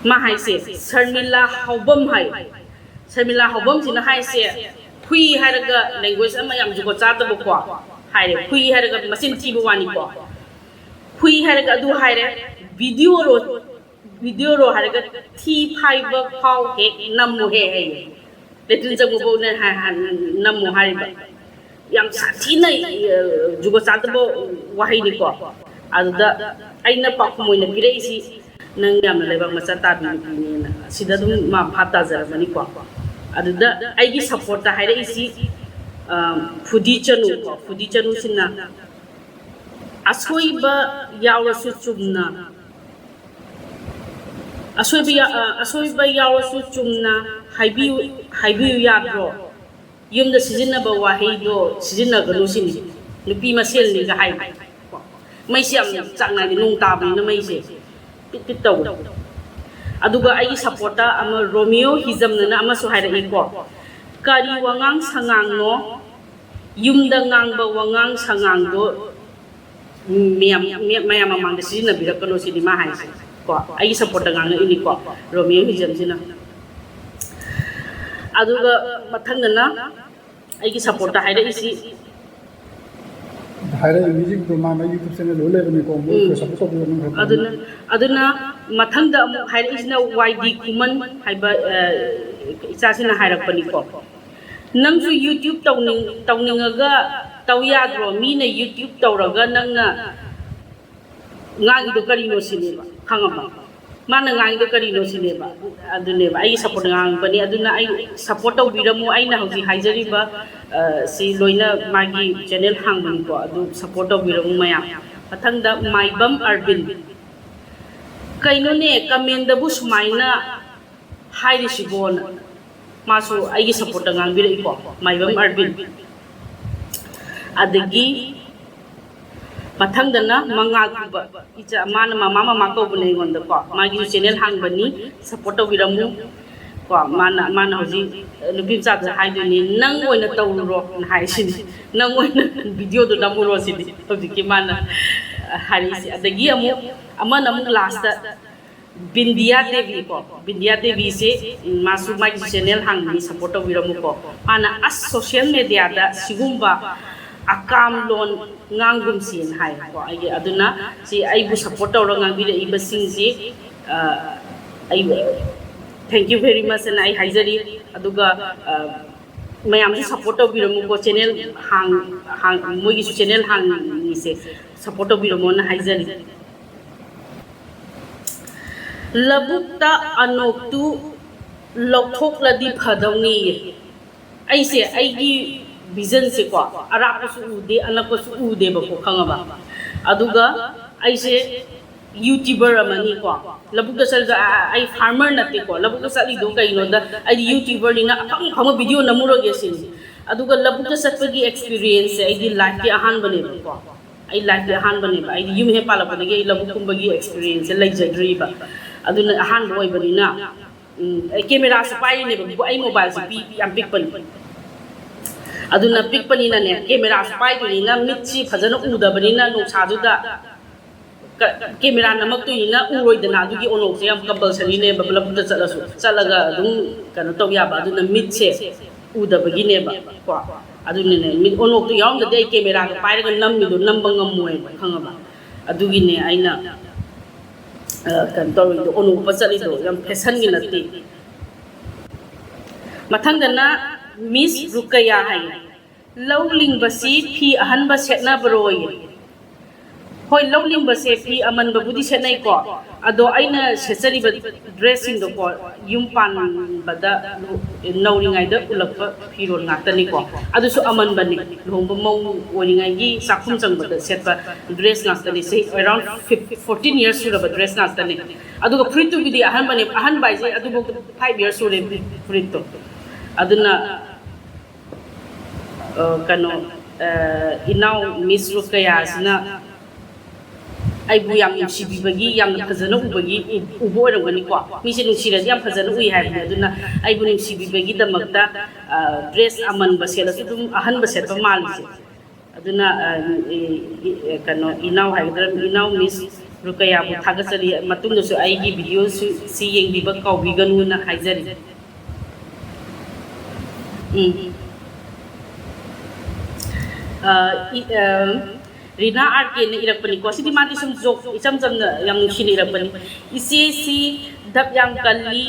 ꯃꯥ ꯍꯥꯏꯁꯦ ꯁꯔꯃꯤꯂꯥ ꯍꯥꯎꯕꯝ ꯍꯥꯏ꯫ ꯁꯔꯃꯤꯂꯥ ꯍꯥꯎꯕꯝꯁꯤꯅ ꯍꯥꯏꯁꯦ, ꯍꯨꯏ ꯍꯥꯏꯔꯒ language ꯑꯃ ꯌꯥꯝ ꯖꯨꯒꯣꯠ ꯆꯥꯗꯕꯀꯣ ꯍꯥꯏꯔꯦ, ꯍꯨꯏ ꯍꯥꯏꯔꯒ ꯃꯆꯤꯟ ꯊꯤꯕ ꯋꯥꯅꯤꯀꯣ꯫ ꯍꯨꯏ ꯍꯥꯏꯔꯒ ꯑꯗꯨ ꯍꯥꯏꯔꯦ, videoꯔꯣ, videoꯔꯣ ꯍꯥꯏꯔꯒ ꯊꯤ ꯐꯥꯏꯕ ꯐꯥꯎ ꯍꯦꯛ ꯅꯝꯃꯨ ꯍꯦꯛ ꯍꯥꯏꯌꯦ꯫ Latrine ꯆꯪꯕꯐꯥꯎꯅꯦ ꯍꯥꯏ-, ꯍꯥꯏ-, ꯅꯝꯃꯨ ꯍꯥꯏꯔꯤꯕ꯫ ꯌꯥꯝ ꯁꯥꯊꯤꯅ, ꯑ, ꯖꯨꯒꯣꯠ ꯆꯥꯗꯕ ꯋꯥꯍꯩꯅꯤꯀꯣ꯫ ꯑꯗꯨꯗ ꯑꯩꯅ ꯄꯥꯎꯈꯨꯝ ꯑꯣꯏꯅ ꯄꯤꯔꯛꯏꯁꯤ, "ꯅꯪ ꯌꯥꯝꯅ ꯂꯩꯕꯥꯛ ꯃꯆꯥ ꯇꯥꯕꯤ ꯅꯨꯄꯤꯅꯦꯅ"꯫ ꯑꯁꯤꯗ ꯑꯗꯨꯝ ꯃꯥ ꯚꯥꯞ ꯇꯥꯖꯔꯝꯃꯅꯤꯀꯣ꯫ ꯑꯗꯨꯗ ꯑꯩꯒꯤ supportꯇ ꯍꯥꯏꯔꯛꯏꯁꯤ, ꯑ, ꯐꯨꯗꯤ ꯆꯅꯨ ꯀꯣ, ꯐꯨꯗꯤ ꯆꯅꯨꯁꯤꯅ ꯑꯁꯣꯏꯕ ꯌꯥꯎꯔꯁꯨ ꯆꯨꯝꯅ, ꯑꯁꯣꯏꯕ ꯌꯥ-, ꯑ, ꯑꯁꯣꯏꯕ ꯌꯥꯎꯔꯁꯨ ꯆꯨꯝꯅ ꯍꯥꯏꯕꯤꯌꯨ, ꯍꯥꯏꯕꯤꯌꯨ ꯌꯥꯗ꯭ꯔꯣ? ꯌꯨꯝꯗ ꯁꯤꯖꯤꯟꯅꯕ ꯋꯥꯍꯩꯗꯣ ꯁꯤꯖꯤꯟꯅꯒꯅꯨ ꯁꯤꯅꯤ꯫ ꯅꯨꯄꯤ ꯃꯁꯦꯜꯅꯤꯒ ꯍꯥꯏꯕ꯫ ꯃꯩꯁꯦ ꯌꯥꯝ ꯆꯥꯡ ꯅꯥꯏꯗꯦ, ꯅꯣꯡ ꯇꯥꯕꯅꯤꯅ ꯃꯩꯁꯦ ꯄꯤꯠ ꯄꯤꯠ ꯇꯧꯋꯦ꯫ ꯑꯗꯨꯒ ꯑꯩꯒꯤ supportꯇ ꯑꯃ ꯔꯣꯃꯤꯌꯣ ꯍꯤꯖꯝꯅꯅ ꯑꯃꯁꯨ ꯍꯥꯏꯔꯛꯏꯀꯣ, "ꯀꯔꯤ ꯋꯥꯉꯥꯡ ꯁꯉꯥꯡꯅꯣ? ꯌꯨꯝꯗ ꯉꯥꯡꯕ ꯋꯥꯉꯥꯡ ꯁꯉꯥꯡꯗꯣ ꯃꯌꯥꯝ, ꯃꯌꯥꯝ ꯃꯃꯥꯡꯗ ꯁꯤꯖꯤꯟꯅꯕꯤꯔꯛꯀꯅꯣ" ꯁꯤꯅꯤ ꯃꯥ ꯍꯥꯏꯁꯦ ꯀꯣ꯫ ꯑꯩꯒꯤ supportꯇ ꯉꯥꯡꯉꯛꯏꯅꯤꯀꯣ ꯔꯣꯃꯤꯌꯣ ꯍꯤꯖꯝꯁꯤꯅ꯫ ꯑꯗꯨꯒ ꯃꯊꯪꯗꯅ ꯑꯩꯒꯤ supportꯇ ꯍꯥꯏꯔꯛꯏꯁꯤ, ꯍꯥꯏꯔꯛꯏ ꯃꯤꯁꯤꯡꯗꯣ ꯃꯥ ꯃꯥ YouTube channel ꯂꯣꯏ ꯂꯩꯕꯅꯤꯀꯣ, ꯃꯣꯏ ꯎꯝ꯫ Support ꯇꯧꯕꯤꯌꯣ ꯅꯪ ꯈꯔ꯫ ꯑꯗꯨꯅ, ꯑꯗꯨꯅ ꯃꯊꯪꯗ ꯑꯃꯨꯛ ꯍꯥꯏꯔꯛꯏꯁꯤꯅ ꯋꯥꯏ ꯗꯤ ꯈꯨꯃꯟ ꯍꯥꯏꯕ, ꯑ, ꯏꯆꯥꯁꯤꯅ ꯍꯥꯏꯔꯛꯄꯅꯤꯀꯣ꯫ "ꯅꯪꯁꯨ YouTube ꯇꯧꯅꯤꯡ-, ꯇꯧꯅꯤꯡꯉꯒ ꯇꯧ ꯌꯥꯗ꯭ꯔꯣ? ꯃꯤꯅ YouTube ꯇꯧꯔꯒ ꯅꯪꯅ ꯉꯥꯡꯉꯤꯗꯣ ꯀꯔꯤꯅꯣ?" ꯁꯤꯅꯦꯕ, ꯈꯪꯉꯕ? ꯃꯥꯅ ꯉꯥꯡꯉꯤꯗꯣ ꯀꯔꯤꯅꯣ ꯁꯤꯅꯦꯕ꯫ ꯑꯗꯨꯅꯦꯕ ꯑꯩꯒꯤ supportꯅ ꯉꯥꯡꯉꯛꯄꯅꯤ꯫ ꯑꯗꯨꯅ ꯑꯩ support ꯇꯧꯕꯤꯔꯝꯃꯨ꯫ ꯑꯩꯅ ꯍꯧꯖꯤꯛ ꯍꯥꯏꯖꯔꯤꯕ, ꯑ, ꯁꯤ ꯂꯣꯏꯅ ꯃꯥꯒꯤ channel ꯍꯥꯡꯕꯅꯤꯀꯣ, ꯑꯗꯨ support ꯇꯧꯕꯤꯔꯝꯃꯨ ꯃꯌꯥꯝ꯫ ꯃꯊꯪꯗ ꯃꯥꯏꯕꯝ ꯑꯔꯕꯤꯟ꯫ "ꯀꯩꯅꯣꯅꯦ, commentꯗꯕꯨ ꯁꯨꯃꯥꯏꯅ ꯍꯥꯏꯔꯤꯁꯤꯕꯣꯅ?" ꯃꯥꯁꯨ ꯑꯩꯒꯤ supportꯇ ꯉꯥꯡꯕꯤꯔꯛꯏꯀꯣ, ꯃꯥꯏꯕꯝ ꯑꯔꯕꯤꯟ꯫ ꯑꯗꯒꯤ ꯃꯊꯪꯗꯅ ꯃꯉꯥꯜ ꯀꯧꯕ ꯏꯆꯥ, ꯃꯥꯅ ꯃꯃꯥ ꯃꯃꯥ ꯀꯧꯕꯅꯦ ꯑꯩꯉꯣꯟꯗꯀꯣ, ꯃꯥꯒꯤꯁꯨ channel ꯍꯥꯡꯕꯅꯤ, support ꯇꯧꯕꯤꯔꯝꯃꯨ꯫ ꯀꯣ, ꯃꯥꯅ, ꯃꯥꯅ ꯍꯧꯖꯤꯛ ꯅꯨꯄꯤ ꯃꯆꯥꯗ ꯍꯥꯏꯗꯣꯏꯅꯤ, "ꯅꯪ ꯑꯣꯏꯅ ꯇꯧꯔꯨꯔꯣꯅ" ꯍꯥꯏꯁꯤꯅꯤ, "ꯅꯪ ꯑꯣꯏꯅ videoꯗꯣ ꯅꯝꯃꯨꯔꯣ" ꯁꯤꯅꯤ ꯍꯧꯖꯤꯛꯀꯤ ꯃꯥꯅ ꯍꯥꯏꯔꯛꯏꯁꯦ꯫ ꯑꯗꯒꯤ ꯑꯃꯨꯛ ꯑꯃꯅ ꯑꯃꯨꯛ lastꯇ ꯕꯤꯟꯗꯤꯌꯥ ꯗꯦꯕꯤ ꯀꯣ, ꯕꯤꯟꯗꯤꯌꯥ ꯗꯦꯕꯤꯁꯦ, ꯎꯝ, ꯃꯥꯁꯨ ꯃꯥꯒꯤ ꯆꯦꯅꯦꯜ ꯍꯥꯡꯕꯅꯤ, ꯁꯞꯄꯣꯔꯠ ꯇꯧꯕꯤꯔꯝꯃꯨꯀꯣ꯫ ꯃꯥꯅ ꯑꯁ ꯁꯣꯁꯤꯌꯦꯜ ꯃꯦꯗꯤꯌꯥꯗ ꯁꯤꯒꯨꯝꯕ ꯑꯀꯥꯝ ꯂꯣꯟ ꯉꯥꯡꯒꯨꯝꯁꯤꯅ ꯍꯥꯏꯀꯣ꯫ ꯑꯩꯒꯤ ꯑꯗꯨꯅ ꯁꯤ ꯑꯩꯕꯨ ꯁꯞꯄꯣꯔꯠ ꯇꯧꯔꯒ ꯉꯥꯡꯕꯤꯔꯛꯏꯕꯁꯤꯡꯁꯤ, ꯑ, ꯑꯩ thank you very much ꯑꯅ ꯑꯩ ꯍꯥꯏꯖꯔꯤ꯫ ꯑꯗꯨꯒ, ꯑ, ꯃꯌꯥꯝꯁꯨ ꯁꯞꯄꯣꯔꯠ ꯇꯧꯕꯤꯔꯝꯃꯨꯀꯣ꯫ ꯆꯦꯅꯦꯜ ꯍꯥꯡ ꯍꯥꯡ ꯃꯣꯏꯒꯤꯁꯨ ꯆꯦꯅꯦꯜ ꯍꯥꯡꯉꯤꯁꯦ ꯁꯞꯄꯣꯔꯠ ꯇꯧꯕꯤꯔꯝꯃꯣꯅ ꯍꯥꯏꯖꯔꯤ꯫ ꯂꯧꯕꯨꯛꯇ ꯑꯅꯣꯛꯇꯨ ꯂꯧꯊꯣꯛꯂꯗꯤ ꯐꯗꯧꯅꯤꯌꯦ꯫ ꯑꯩꯁꯦ ꯑꯩꯒꯤ ꯚꯤꯖꯟꯁꯦꯀꯣ, ꯑꯔꯥꯞꯄꯁꯨ ꯎꯗꯦ, ꯑꯅꯛꯄꯁꯨ ꯎꯗꯦꯕꯀꯣ, ꯈꯪꯉꯕ? ꯑꯗꯨꯒ ꯑꯩꯁꯦ ꯌꯨꯇ꯭ꯌꯨꯕꯔ ꯑꯃꯅꯤꯀꯣ꯫ ꯂꯧꯕꯨꯛꯇ ꯆꯠꯂꯒ ꯑ- ꯑ- ꯑꯩ ꯐꯥꯔꯃꯔ ꯅꯠꯇꯦꯀꯣ꯫ ꯂꯧꯕꯨꯛꯇ ꯆꯠꯂꯤꯗꯣ ꯀꯩꯅꯣꯗ, ꯑꯩꯗꯤ ꯌꯨꯇ꯭ꯌꯨꯕꯔꯅꯤꯅ ꯑꯐꯪ ꯑꯐꯪꯕ ꯚꯤꯗꯤꯑꯣ ꯅꯝꯃꯨꯔꯒꯦ ꯁꯤꯅꯤ꯫ ꯑꯗꯨꯒ ꯂꯧꯕꯨꯛꯇ ꯆꯠꯄꯒꯤ ꯑꯦꯛꯁꯄꯤꯔꯤꯌꯦꯟꯁꯁꯦ ꯑꯩꯗꯤ ꯂꯥꯏꯐꯀꯤ ꯑꯍꯥꯟꯕꯅꯦꯕꯀꯣ꯫ ꯑꯩ ꯂꯥꯏꯐꯀꯤ ꯑꯍꯥꯟꯕꯅꯦꯕ꯫ ꯑꯩꯗꯤ ꯌꯨꯝ ꯍꯦꯛ ꯄꯥꯜꯂꯛꯄꯗꯒꯤ ꯑꯩ ꯂꯧꯕꯨꯛꯀꯨꯝꯕꯒꯤ ꯑꯦꯛꯁꯄꯤꯔꯤꯌꯦꯟꯁꯁꯦ ꯂꯩꯖꯗ꯭ꯔꯤꯕ꯫ ꯑꯗꯨꯅ ꯑꯍꯥꯟꯕ ꯑꯣꯏꯕꯅꯤꯅ, ꯎꯝ, ꯑꯩ ꯀꯦꯃꯦꯔꯥꯁꯨ ꯄꯥꯏꯔꯤꯅꯦꯕ꯫ ꯑꯩ ꯃꯣꯕꯥꯏꯜꯁꯦ ꯄꯤ ꯌꯥꯝ ꯄꯤꯛꯄꯅꯤ꯫ ꯑꯗꯨꯅ ꯄꯤꯛꯄꯅꯤꯅꯅꯦ, ꯀꯦꯃꯦꯔꯥꯁꯨ ꯄꯥꯏꯗꯣꯏꯅꯤꯅ ꯃꯤꯠꯁꯤ ꯐꯖꯅ ꯎꯗꯕꯅꯤꯅ ꯅꯨꯡꯁꯥꯗꯨꯗ ꯀ- ꯀꯦꯃꯦꯔꯥ ꯅꯝꯃꯛꯇꯣꯏꯅꯤꯅ ꯎꯔꯣꯏꯗꯅ꯫ ꯑꯗꯨꯒꯤ ꯑꯣꯅꯣꯛꯁꯦ ꯌꯥꯝ ꯀꯝꯄꯜꯁꯔꯤꯅꯦꯕ꯫ ꯂꯧꯕꯨꯛꯇ ꯆꯠꯂꯁꯨ, ꯆꯠꯂꯒ ꯑꯗꯨꯝ ꯀꯩꯅꯣ ꯇꯧ ꯌꯥꯕ꯫ ꯑꯗꯨꯅ ꯃꯤꯠꯁꯦ ꯎꯗꯕꯒꯤꯅꯦꯕ ꯀꯣ꯫ ꯑꯗꯨꯅꯅꯦ, ꯃꯤꯠ ꯑꯣꯅꯣꯛꯇꯣ ꯌꯥꯎꯔꯝꯗꯗꯤ ꯑꯩ ꯀꯦꯃꯦꯔꯥꯒ ꯄꯥꯏꯔꯒ ꯅꯝꯃꯤꯗꯣ ꯅꯝꯕ ꯉꯝꯃꯣꯏꯕ, ꯈꯪꯉꯕ? ꯑꯗꯨꯒꯤꯅꯦ ꯑꯩꯅ, ꯑ, ꯀꯩꯅꯣ ꯇꯧꯔꯤꯗꯣ, ꯑꯣꯅꯣꯛ ꯎꯞꯄ ꯆꯠꯂꯤꯗꯣ ꯌꯥꯝ ꯐꯦꯁꯟꯒꯤ ꯅꯠꯇꯦ꯫ ꯃꯊꯪꯗꯅ ꯃꯤꯁ ꯔꯨꯀꯌꯥ ꯍꯥꯏꯌꯦ꯫ "ꯂꯧ ꯂꯤꯡꯕꯁꯤ ꯐꯤ ꯑꯍꯟꯕ ꯁꯦꯠꯅꯕ꯭ꯔꯣꯌꯦ?" ꯍꯣꯏ, ꯂꯧ ꯂꯤꯡꯕꯁꯦ ꯐꯤ ꯑꯃꯟꯕꯕꯨꯗꯤ ꯁꯦꯠꯅꯩꯀꯣ꯫ ꯑꯗꯣ ꯑꯩꯅ ꯁꯦꯠꯆꯔꯤꯕ ꯗ꯭ꯔꯦꯁꯁꯤꯡꯗꯣꯀꯣ, ꯌꯨꯝ ꯄꯥꯟꯕꯗ, ꯅꯧꯔꯤꯉꯩꯗ ꯎꯠꯂꯛꯄ ꯐꯤꯔꯣꯜ ꯉꯥꯛꯇꯅꯤꯀꯣ꯫ ꯑꯗꯨꯁꯨ ꯑꯃꯟꯕꯅꯤ, ꯂꯨꯍꯣꯡꯕ ꯃꯧ ꯑꯣꯏꯔꯤꯉꯩꯒꯤ ꯆꯥꯛꯈꯨꯝ ꯆꯪꯕꯗ ꯁꯦꯠꯄ ꯗ꯭ꯔꯦꯁ ꯉꯥꯛꯇꯅꯤ꯫ ꯆꯍꯤ around fifteen years ꯁꯨꯔꯕ ꯗ꯭ꯔꯦꯁ ꯉꯥꯛꯇꯅꯤ꯫ ꯑꯗꯨꯒ ꯐꯨꯔꯤꯠꯇꯨꯒꯤꯗꯤ ꯑꯍꯟꯕꯅꯦ꯫ ꯑꯍꯟꯕ ꯍꯥꯏꯁꯦ ꯑꯗꯨꯐꯥꯎꯗ five years ꯁꯨꯔꯦ ꯐꯨꯔꯤꯠꯇꯣ꯫ ꯑꯗꯨꯅ, ꯑ, ꯀꯩꯅꯣ, ꯑ, ꯏꯅꯥꯎ ꯃꯤꯁ ꯔꯨꯀꯌꯥꯁꯤꯅ ꯑꯩꯕꯨ ꯌꯥꯝ ꯅꯨꯡꯁꯤꯕꯤꯕꯒꯤ, ꯌꯥꯝꯅ ꯐꯖꯅ ꯎꯕꯒꯤ, ꯎ- ꯎꯕ ꯑꯣꯏꯔꯝꯒꯅꯤꯀꯣ꯫ ꯃꯤꯁꯦ ꯅꯨꯡꯁꯤꯔꯗꯤ ꯌꯥꯝ ꯐꯖꯅ ꯎꯏ ꯍꯥꯏꯕꯅꯦ꯫ ꯑꯗꯨꯅ ꯑꯩꯕꯨ ꯅꯨꯡꯁꯤꯕꯤꯕꯒꯤꯗꯃꯛꯇ, ꯑ, ꯗ꯭ꯔꯦꯁ ꯑꯃꯟꯕ ꯁꯦꯠꯂꯁꯨ ꯑꯗꯨꯝ ꯑꯍꯟꯕ ꯁꯦꯠꯄ ꯃꯥꯜꯂꯤꯁꯦ꯫ ꯑꯗꯨꯅ, ꯑ, ꯏ- ꯏ- ꯀꯩꯅꯣ, ꯏꯅꯥꯎ ꯍꯥꯏꯒꯗ꯭ꯔꯥ, ꯏꯅꯥꯎ ꯃꯤꯁ ꯀꯌꯥꯕꯨ ꯊꯥꯒꯠꯆꯔꯤ꯫ ꯃꯇꯨꯡꯗꯁꯨ ꯑꯩꯒꯤ ꯚꯤꯗꯤꯑꯣꯁꯨ ꯁꯤ ꯌꯦꯡꯕꯤꯕ ꯀꯥꯎꯕꯤꯒꯅꯨꯅ ꯍꯥꯏꯖꯔꯤ꯫ ꯎꯝ꯫ ꯑ, ꯏ-, ꯑ, ꯔꯤꯅꯥ ꯑꯥꯔ ꯀꯦꯅ ꯏꯔꯛꯄꯅꯤꯀꯣ꯫ ꯁꯤꯗꯤ ꯃꯥꯗꯤ ꯁꯨꯝ ꯖꯣꯛ, ꯏꯆꯝ ꯆꯝꯅ ꯌꯥꯝ ꯅꯨꯡꯁꯤꯅ ꯏꯔꯛꯄꯅꯤ꯫ "ꯏꯆꯦꯁꯤ ꯙꯞ ꯌꯥꯝ ꯀꯜꯂꯤ,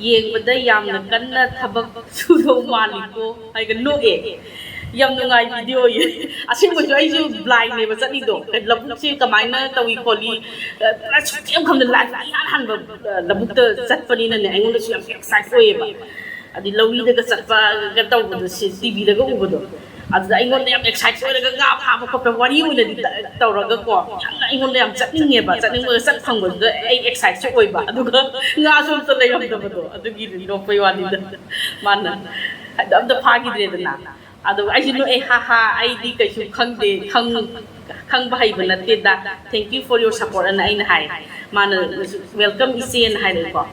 ꯌꯦꯡꯕꯗ ꯌꯥꯝꯅ ꯀꯟꯅ ꯊꯕꯛ ꯁꯨꯗꯧ ꯃꯥꯜꯂꯤꯀꯣ" ꯍꯥꯏꯒ ꯅꯣꯛꯑꯦ꯫ ꯌꯥꯝ ꯅꯨꯡꯉꯥꯏ ꯚꯤꯗꯤꯑꯣ ꯌꯦꯡ-, ꯑꯁꯦꯡꯕꯁꯨ ꯑꯩꯁꯨ ꯕ꯭ꯂꯥꯏꯟꯅꯦꯕ ꯆꯠꯂꯤꯗꯣ꯫ ꯂꯧꯕꯨꯛꯁꯤ ꯀꯃꯥꯏꯅ ꯇꯧꯏ ꯈꯣꯠꯂꯤ, ꯑ, ꯁꯨꯛꯈꯪ ꯈꯪꯗ ꯂꯥꯏꯐ ꯏꯍꯥꯟ ꯍꯥꯟꯕ, ꯑ, ꯂꯧꯕꯨꯛꯇ ꯆꯠꯄꯅꯤꯅꯅꯦ, ꯑꯩꯉꯣꯟꯗꯁꯨ ꯌꯥꯝ ꯑꯦꯛꯁꯥꯏꯠ ꯑꯣꯏꯌꯦꯕ꯫ ꯑꯗꯩ ꯂꯧꯔꯤꯗꯒ ꯆꯠꯄꯒ ꯇꯧꯕꯗꯣ, ꯁꯤ ꯇꯤꯚꯤꯗꯒ ꯎꯕꯗꯣ, ꯑꯗꯨꯗ ꯑꯩꯉꯣꯟꯗ ꯌꯥꯝ ꯑꯦꯛꯁꯥꯏꯠ ꯑꯣꯏꯔꯒ ꯉꯥ ꯐꯥꯕ ꯈꯣꯠꯄ ꯋꯥꯔꯤ ꯑꯣꯏꯅꯗꯤ ꯇ-, ꯇꯧꯔꯒꯀꯣ, ꯌꯥꯝꯅ ꯑꯩꯉꯣꯟꯗ ꯌꯥꯝ ꯆꯠꯅꯤꯡꯉꯦꯕ꯫ ꯆꯠꯅꯤꯡꯕꯒ ꯆꯠ ꯐꯪꯕꯗꯨꯗ ꯑꯩ ꯑꯦꯛꯁꯥꯏꯠꯁꯨ ꯑꯣꯏꯕ, ꯑꯗꯨꯒ ꯉꯥꯁꯨ ꯑꯝꯇ ꯂꯩꯔꯝꯗꯕꯗꯣ, ꯑꯗꯨꯒꯤ ꯅꯣꯛꯄꯩ ꯋꯥꯅꯤꯗ꯫ ꯃꯥꯅ ꯍꯥꯏꯗꯤ ꯑꯝꯇ ꯐꯥꯈꯤꯗ꯭ꯔꯦꯗꯅ꯫ ꯑꯗꯨꯒ ꯑꯩꯁꯨ ꯅꯣꯛꯑꯦ, "ꯍꯥ ꯍꯥ, ꯑꯩꯗꯤ ꯀꯩꯁꯨ ꯈꯪꯗꯦ, ꯈꯪ-, ꯈꯪꯕ ꯍꯩꯕ ꯅꯠꯇꯦꯗ, thank you for your support" ꯑꯅ ꯑꯩꯅ ꯍꯥꯏ꯫ ꯃꯥꯅ, "Welcome ꯏꯆꯦ" ꯑꯅ ꯍꯥꯏꯔꯛꯑꯦꯀꯣ꯫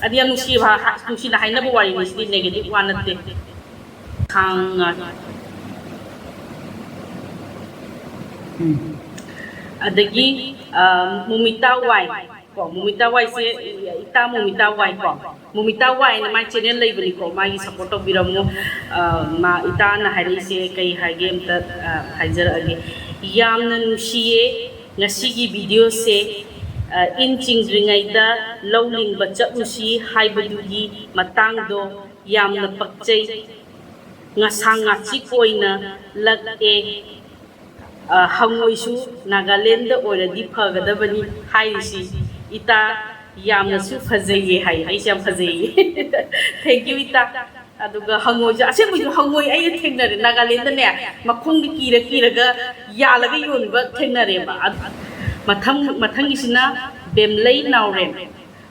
ꯑꯗꯨ ꯌꯥꯝ ꯅꯨꯡꯁꯤꯕ, ꯅꯨꯡꯁꯤꯅ ꯍꯥꯏꯅꯕ ꯋꯥꯔꯤꯅꯤ ꯁꯤꯗꯤ, ꯅꯦꯒꯦꯇꯤꯚ ꯋꯥ ꯅꯠꯇꯦ꯫ ꯈꯥꯡ-, ꯎꯝ꯫ ꯑꯗꯒꯤ, ꯑ, ꯃꯨꯃꯤꯇꯥ ꯋꯥꯏ ꯀꯣ, ꯃꯨꯃꯤꯇꯥ ꯋꯥꯏꯁꯦ, ꯏꯇꯥ ꯃꯨꯃꯤꯇꯥ ꯋꯥꯏ ꯀꯣ, ꯃꯨꯃꯤꯇꯥ ꯋꯥꯏꯅ ꯃꯥꯏ ꯆꯦꯅꯦꯜ ꯂꯩꯕꯅꯤꯀꯣ, ꯃꯥꯒꯤ ꯁꯞꯄꯣꯔꯠ ꯇꯧꯕꯤꯔꯝꯃꯨ꯫ ꯑ, ꯃꯥ, ꯏꯇꯥꯅ ꯍꯥꯏꯔꯛꯏꯁꯦ ꯀꯩ ꯍꯥꯏꯒꯦ ꯑꯝꯇ, ꯑ, ꯍꯥꯏꯖꯔꯛꯑꯒꯦ꯫ "ꯌꯥꯝꯅ ꯅꯨꯡꯁꯤꯌꯦ ꯉꯁꯤꯒꯤ ꯚꯤꯗꯤꯑꯣꯁꯦ, ꯑ, ꯏꯟ ꯆꯤꯡꯗ꯭ꯔꯤꯉꯩꯗ ꯂꯧ ꯂꯤꯡꯕ ꯆꯠꯂꯨꯁꯤ ꯍꯥꯏꯕꯗꯨꯒꯤ ꯃꯇꯥꯡꯗꯣ ꯌꯥꯝꯅ ꯄꯛꯆꯩ꯫ ꯉꯁꯥꯡ ꯉꯥꯆꯤꯛ ꯑꯣꯏꯅ ꯂꯛꯑꯦ꯫ ꯑ, ꯍꯪꯉꯣꯏꯁꯨ ꯅꯥꯒꯥꯂꯦꯟꯗ ꯑꯣꯏꯔꯗꯤ ꯐꯒꯗꯕꯅꯤ ꯍꯥꯏꯔꯤꯁꯤ ꯏꯇꯥ ꯌꯥꯝꯅꯁꯨ ꯐꯖꯩꯌꯦ" ꯍꯥꯏ꯫ ꯑꯩꯁꯦ ꯌꯥꯝ ꯐꯖꯩꯌꯦ꯫ Thank you ꯏꯇꯥ꯫ ꯑꯗꯨꯒ ꯍꯪꯉꯣꯏꯁꯦ, ꯑꯁꯦꯡꯕꯩꯁꯨ ꯍꯪꯉꯣꯏ ꯑꯩꯅ ꯊꯦꯡꯅꯔꯦ ꯅꯥꯒꯥꯂꯦꯟꯗꯅꯦ, ꯃꯈꯣꯡꯗꯤ ꯀꯤꯔ ꯀꯤꯔꯒ ꯌꯥꯜꯂꯒ ꯌꯣꯟꯕ ꯊꯦꯡꯅꯔꯦꯕ꯫ ꯑꯗ-, ꯃꯊꯪ, ꯃꯊꯪꯒꯤꯁꯤꯅ ꯕꯦꯝꯂꯩ ꯅꯥꯎꯔꯦꯝ꯫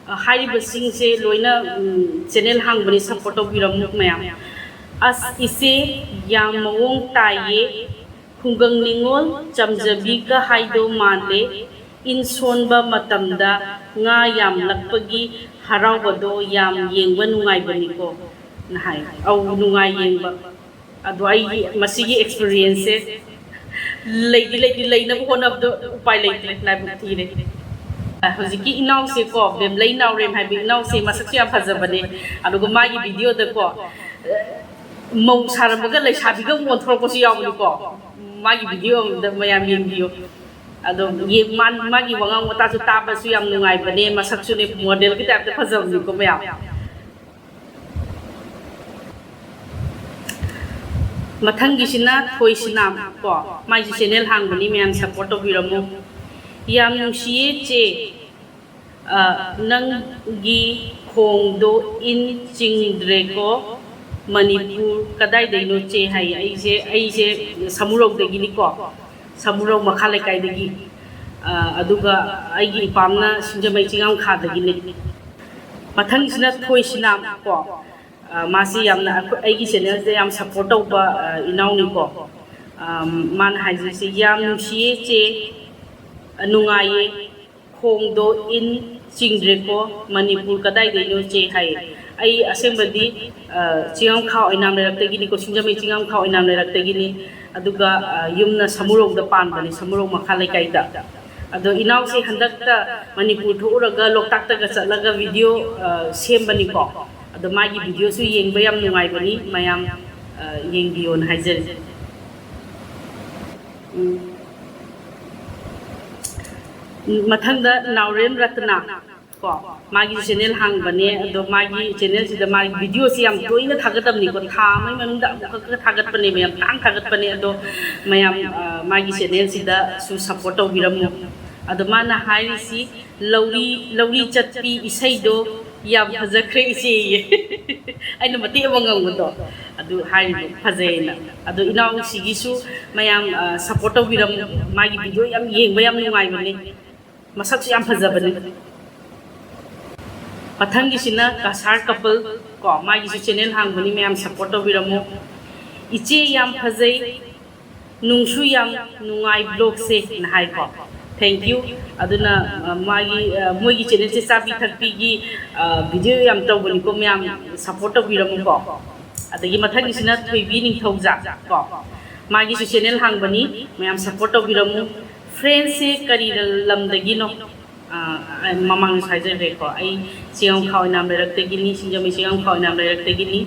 ꯑ, ꯍꯥꯏꯔꯤꯕꯁꯤꯡꯁꯦ ꯂꯣꯏꯅ, ꯎꯝ, ꯆꯦꯅꯦꯜ ꯍꯥꯡꯕꯅꯤ, ꯁꯞꯄꯣꯔꯠ ꯇꯧꯕꯤꯔꯝꯃꯨ ꯃꯌꯥꯝ꯫ "ꯑꯁ ꯏꯆꯦ, ꯌꯥꯝ ꯃꯑꯣꯡ ꯇꯥꯏꯌꯦ꯫ ꯈꯨꯡꯒꯪ ꯅꯤꯉꯣꯜ ꯆꯝꯖꯕꯤꯒ ꯍꯥꯏꯗꯣ ꯃꯥꯜꯂꯦ꯫ ꯏꯟ ꯁꯣꯟꯕ ꯃꯇꯝꯗ ꯉꯥ ꯌꯥꯝꯂꯛꯄꯒꯤ ꯍꯔꯥꯎꯕꯗꯣ ꯌꯥꯝ ꯌꯦꯡꯕ ꯅꯨꯡꯉꯥꯏꯕꯅꯤꯀꯣ" ꯅ ꯍꯥꯏ꯫ ꯑꯧ, ꯅꯨꯡꯉꯥꯏ ꯌꯦꯡꯕ꯫ ꯑꯗꯣ ꯑꯩꯒꯤ ꯃꯁꯤꯒꯤ ꯑꯦꯛꯁꯄꯤꯔꯤꯌꯦꯟꯁꯁꯦ ꯂꯩꯗꯤ ꯂꯩꯇꯦ, ꯂꯩꯅꯕ ꯍꯣꯠꯅꯕꯗꯣ ꯎꯄꯥꯏ ꯂꯩꯇ꯭ꯔꯦ, ꯂꯥꯏꯕꯛ ꯊꯤꯔꯦ꯫ ꯍꯧꯖꯤꯛꯀꯤ ꯏꯅꯥꯎꯁꯦꯀꯣ, ꯕꯦꯝꯂꯩ ꯅꯥꯎꯔꯦꯝ ꯍꯥꯏꯕ ꯏꯅꯥꯎꯁꯦ ꯃꯁꯛꯁꯨ ꯌꯥꯝ ꯐꯖꯕꯅꯦ꯫ ꯑꯗꯨꯒ ꯃꯥꯒꯤ ꯚꯤꯗꯤꯑꯣꯗꯀꯣ, ꯃꯧ ꯁꯥꯔꯝꯕꯒ ꯂꯩꯁꯥꯕꯤꯒ ꯑꯃꯨꯛ ꯑꯣꯟꯊꯣꯔꯛꯄꯁꯨ ꯌꯥꯎꯕꯅꯤꯀꯣ꯫ ꯃꯥꯒꯤ ꯚꯤꯗꯤꯑꯣ ꯑꯃꯗ ꯃꯌꯥꯝ ꯌꯦꯡꯕꯤꯌꯨ꯫ ꯑꯗꯣ ꯌꯦꯡ-, ꯃꯥ-, ꯃꯥꯒꯤ ꯋꯥꯉꯥꯡ ꯋꯥꯇꯥꯁꯨ ꯇꯥꯕꯁꯨ ꯌꯥꯝ ꯅꯨꯡꯉꯥꯏꯕꯅꯦ, ꯃꯁꯛꯁꯨꯅꯦ ꯃꯣꯗꯦꯜꯒꯤ ꯇꯥꯏꯞꯇ ꯐꯖꯕꯅꯤꯀꯣ ꯃꯌꯥꯝ꯫ ꯃꯊꯪꯒꯤꯁꯤꯅ ꯊꯣꯏꯁꯤꯅꯥꯝ ꯀꯣ, ꯃꯥꯏꯁꯨ ꯆꯦꯅꯦꯜ ꯍꯥꯡꯕꯅꯤ, ꯃꯌꯥꯝ ꯁꯞꯄꯣꯔꯠ ꯇꯧꯕꯤꯔꯝꯃꯨ꯫ ꯌꯥꯝ ꯅꯨꯡꯁꯤꯌꯦ ꯆꯦ, ꯑ, ꯅꯪꯒꯤ ꯈꯣꯡꯗꯣ ꯏꯟ ꯆꯤꯡꯗ꯭ꯔꯦꯀꯣ, ꯃꯅꯤꯄꯨꯔ ꯀꯗꯥꯏꯗꯩꯅꯣ ꯆꯦ ꯍꯥꯏꯌꯦ꯫ ꯑꯩꯁꯦ, ꯑꯩꯁꯦ ꯁꯃꯨꯔꯧꯗꯒꯤꯅꯤꯀꯣ, ꯁꯃꯨꯔꯧ ꯃꯈꯥ ꯂꯩꯀꯥꯏꯗꯒꯤ꯫ ꯑ, ꯑꯗꯨꯒ ꯑꯩꯒꯤ ꯏꯄꯥꯝꯅ ꯁꯤꯡꯖꯃꯩ ꯆꯤꯡꯉꯝꯈꯥꯗꯒꯤꯅꯦ꯫ ꯃꯊꯪꯁꯤꯅ ꯊꯣꯏꯁꯤꯅꯥꯝ ꯀꯣ, ꯑ, ꯃꯥꯁꯤ ꯌꯥꯝꯅ ꯑꯩꯈꯣꯏ, ꯑꯩꯒꯤ ꯆꯦꯅꯦꯜꯁꯦ ꯌꯥꯝ ꯁꯞꯄꯣꯔꯠ ꯇꯧꯕ, ꯑ, ꯏꯅꯥꯎꯅꯤꯀꯣ꯫ ꯑ, ꯃꯥꯅ ꯍꯥꯏꯖꯔꯤꯁꯦ, "ꯌꯥꯝ ꯅꯨꯡꯁꯤꯌꯦ ꯆꯦ, ꯑ, ꯅꯨꯡꯉꯥꯏꯌꯦ, ꯈꯣꯡꯗꯣ ꯏꯟ ꯆꯤꯡꯗ꯭ꯔꯦꯀꯣ, ꯃꯅꯤꯄꯨꯔ ꯀꯗꯥꯏꯗꯩꯅꯣ ꯆꯦ?" ꯍꯥꯏꯌꯦ꯫ ꯑꯩ ꯑꯁꯦꯡꯕꯗꯤ, ꯑ, ꯆꯤꯡꯉꯝꯈꯥ ꯑꯣꯏꯅꯥꯝ ꯂꯩꯔꯛꯇꯒꯤꯅꯤꯀꯣ, ꯁꯤꯡꯖꯃꯩ ꯆꯤꯡꯉꯝꯈꯥ ꯑꯣꯏꯅꯥꯝ ꯂꯩꯔꯛꯇꯒꯤꯅꯤ꯫ ꯑꯗꯨꯒ, ꯑ, ꯌꯨꯝꯅ ꯁꯃꯨꯔꯧꯗ ꯄꯥꯟꯕꯅꯤ, ꯁꯃꯨꯔꯧ ꯃꯈꯥ ꯂꯩꯀꯥꯏꯗ꯫ ꯑꯗꯣ ꯏꯅꯥꯎꯁꯦ ꯍꯟꯗꯛꯇ ꯃꯅꯤꯄꯨꯔ ꯊꯣꯛꯎꯔꯒ ꯂꯣꯛꯇꯥꯛꯇꯒ ꯆꯠꯂꯒ ꯚꯤꯗꯤꯑꯣ, ꯑ, ꯁꯦꯝꯕꯅꯤꯀꯣ꯫ ꯑꯗꯣ ꯃꯥꯒꯤ ꯚꯤꯗꯤꯑꯣꯁꯨ ꯌꯦꯡꯕ ꯌꯥꯝ ꯅꯨꯡꯉꯥꯏꯕꯅꯤ, ꯃꯌꯥꯝ, ꯑ, ꯌꯦꯡꯕꯤꯌꯣꯅ ꯍꯥꯏꯖꯔꯤ꯫ ꯎꯝ꯫ ꯃꯊꯪꯗ ꯅꯥꯎꯔꯦꯝ ꯔꯇꯅꯥ ꯀꯣ, ꯃꯥꯒꯤ ꯆꯦꯅꯦꯜ ꯍꯥꯡꯕꯅꯦ꯫ ꯑꯗꯣ ꯃꯥꯒꯤ ꯆꯦꯅꯦꯜꯁꯤꯗ ꯃꯥꯒꯤ ꯚꯤꯗꯤꯑꯣꯁꯤ ꯌꯥꯝ ꯇꯣꯏꯅ ꯊꯥꯒꯠꯇꯕꯅꯤꯀꯣ, ꯊꯥ ꯑꯃꯒꯤ ꯃꯅꯨꯡꯗ ꯑꯃꯨꯛꯈꯛ ꯊꯥꯒꯠꯄꯅꯦ, ꯃꯌꯥꯝ ꯇꯥꯡ ꯊꯥꯒꯠꯄꯅꯦ꯫ ꯑꯗꯣ ꯃꯌꯥꯝ, ꯑ, ꯃꯥꯒꯤ ꯆꯦꯅꯦꯜꯁꯤꯗꯁꯨ ꯁꯞꯄꯣꯔꯠ ꯇꯧꯕꯤꯔꯝꯃꯨ꯫ ꯑꯗꯣ ꯃꯥꯅ ꯍꯥꯏꯔꯤꯁꯤ, "ꯂꯧꯔꯤ, ꯂꯧꯔꯤ ꯆꯠꯄꯤ ꯏꯁꯩꯗꯣ ꯌꯥꯝ ꯐꯖꯈ꯭ꯔꯦ ꯏꯆꯦꯌꯦ"꯫ ꯑꯩꯅ ꯃꯇꯦꯛ ꯑꯃ ꯉꯪꯕꯗꯣ ꯑꯗꯨ ꯍꯥꯏꯔꯤꯕ ꯐꯖꯩꯅ꯫ ꯑꯗꯣ ꯏꯅꯥꯎꯁꯤꯒꯤꯁꯨ ꯃꯌꯥꯝ, ꯑ, ꯁꯞꯄꯣꯔꯠ ꯇꯧꯕꯤꯔꯝꯃꯨ꯫ ꯃꯥꯒꯤ ꯚꯤꯗꯤꯑꯣ ꯌꯥꯝ ꯌꯦꯡꯕ ꯌꯥꯝ ꯅꯨꯡꯉꯥꯏꯕꯅꯦ, ꯃꯁꯛꯁꯨ ꯌꯥꯝ ꯐꯖꯕꯅꯦ꯫ ꯃꯊꯪꯒꯤꯁꯤꯅ ꯀꯁꯥꯔ ꯀꯄꯜ ꯀꯣ, ꯃꯥꯒꯤꯁꯨ ꯆꯦꯅꯦꯜ ꯍꯥꯡꯕꯅꯤ, ꯃꯌꯥꯝ ꯁꯞꯄꯣꯔꯠ ꯇꯧꯕꯤꯔꯝꯃꯨ꯫ "ꯏꯆꯦ ꯌꯥꯝ ꯐꯖꯩ, ꯅꯨꯡꯁꯨ ꯌꯥꯝ ꯅꯨꯡꯉꯥꯏ ꯕ꯭ꯂꯣꯒꯁꯦꯅ" ꯍꯥꯏꯀꯣ꯫ Thank you꯫ ꯑꯗꯨꯅ, ꯑ, ꯃꯥꯒꯤ, ꯑ, ꯃꯣꯏꯒꯤ ꯆꯦꯅꯦꯜꯁꯦ ꯆꯥꯕꯤ ꯊꯛꯄꯤꯒꯤ, ꯑ, ꯚꯤꯗꯤꯑꯣ ꯌꯥꯝ ꯇꯧꯕꯅꯤꯀꯣ, ꯃꯌꯥꯝ ꯁꯞꯄꯣꯔꯠ ꯇꯧꯕꯤꯔꯝꯃꯨꯀꯣ꯫ ꯑꯗꯒꯤ ꯃꯊꯪꯒꯤꯁꯤꯅ ꯊꯣꯏꯕꯤ ꯅꯤꯡꯊꯧꯖꯥ ꯀꯣ, ꯃꯥꯒꯤꯁꯨ ꯆꯦꯅꯦꯜ ꯍꯥꯡꯕꯅꯤ, ꯃꯌꯥꯝ ꯁꯞꯄꯣꯔꯠ ꯇꯧꯕꯤꯔꯝꯃꯨ꯫ "ꯐ꯭ꯔꯦꯟꯁꯁꯦ ꯀꯔꯤ ꯂꯝꯗꯒꯤꯅꯣ?" ꯑ, ꯃꯃꯥꯡꯗꯁꯨ ꯍꯥꯏꯖꯈ꯭ꯔꯦꯀꯣ, ꯑꯩ ꯆꯤꯡꯉꯝ ꯈꯥ ꯑꯣꯏꯅꯥꯝ ꯂꯩꯔꯛꯇꯒꯤꯅꯤ, ꯁꯤꯡꯖꯃꯩ ꯆꯤꯡꯉꯝ ꯈꯥ ꯑꯣꯏꯅꯥꯝ ꯂꯩꯔꯛꯇꯒꯤꯅꯤ꯫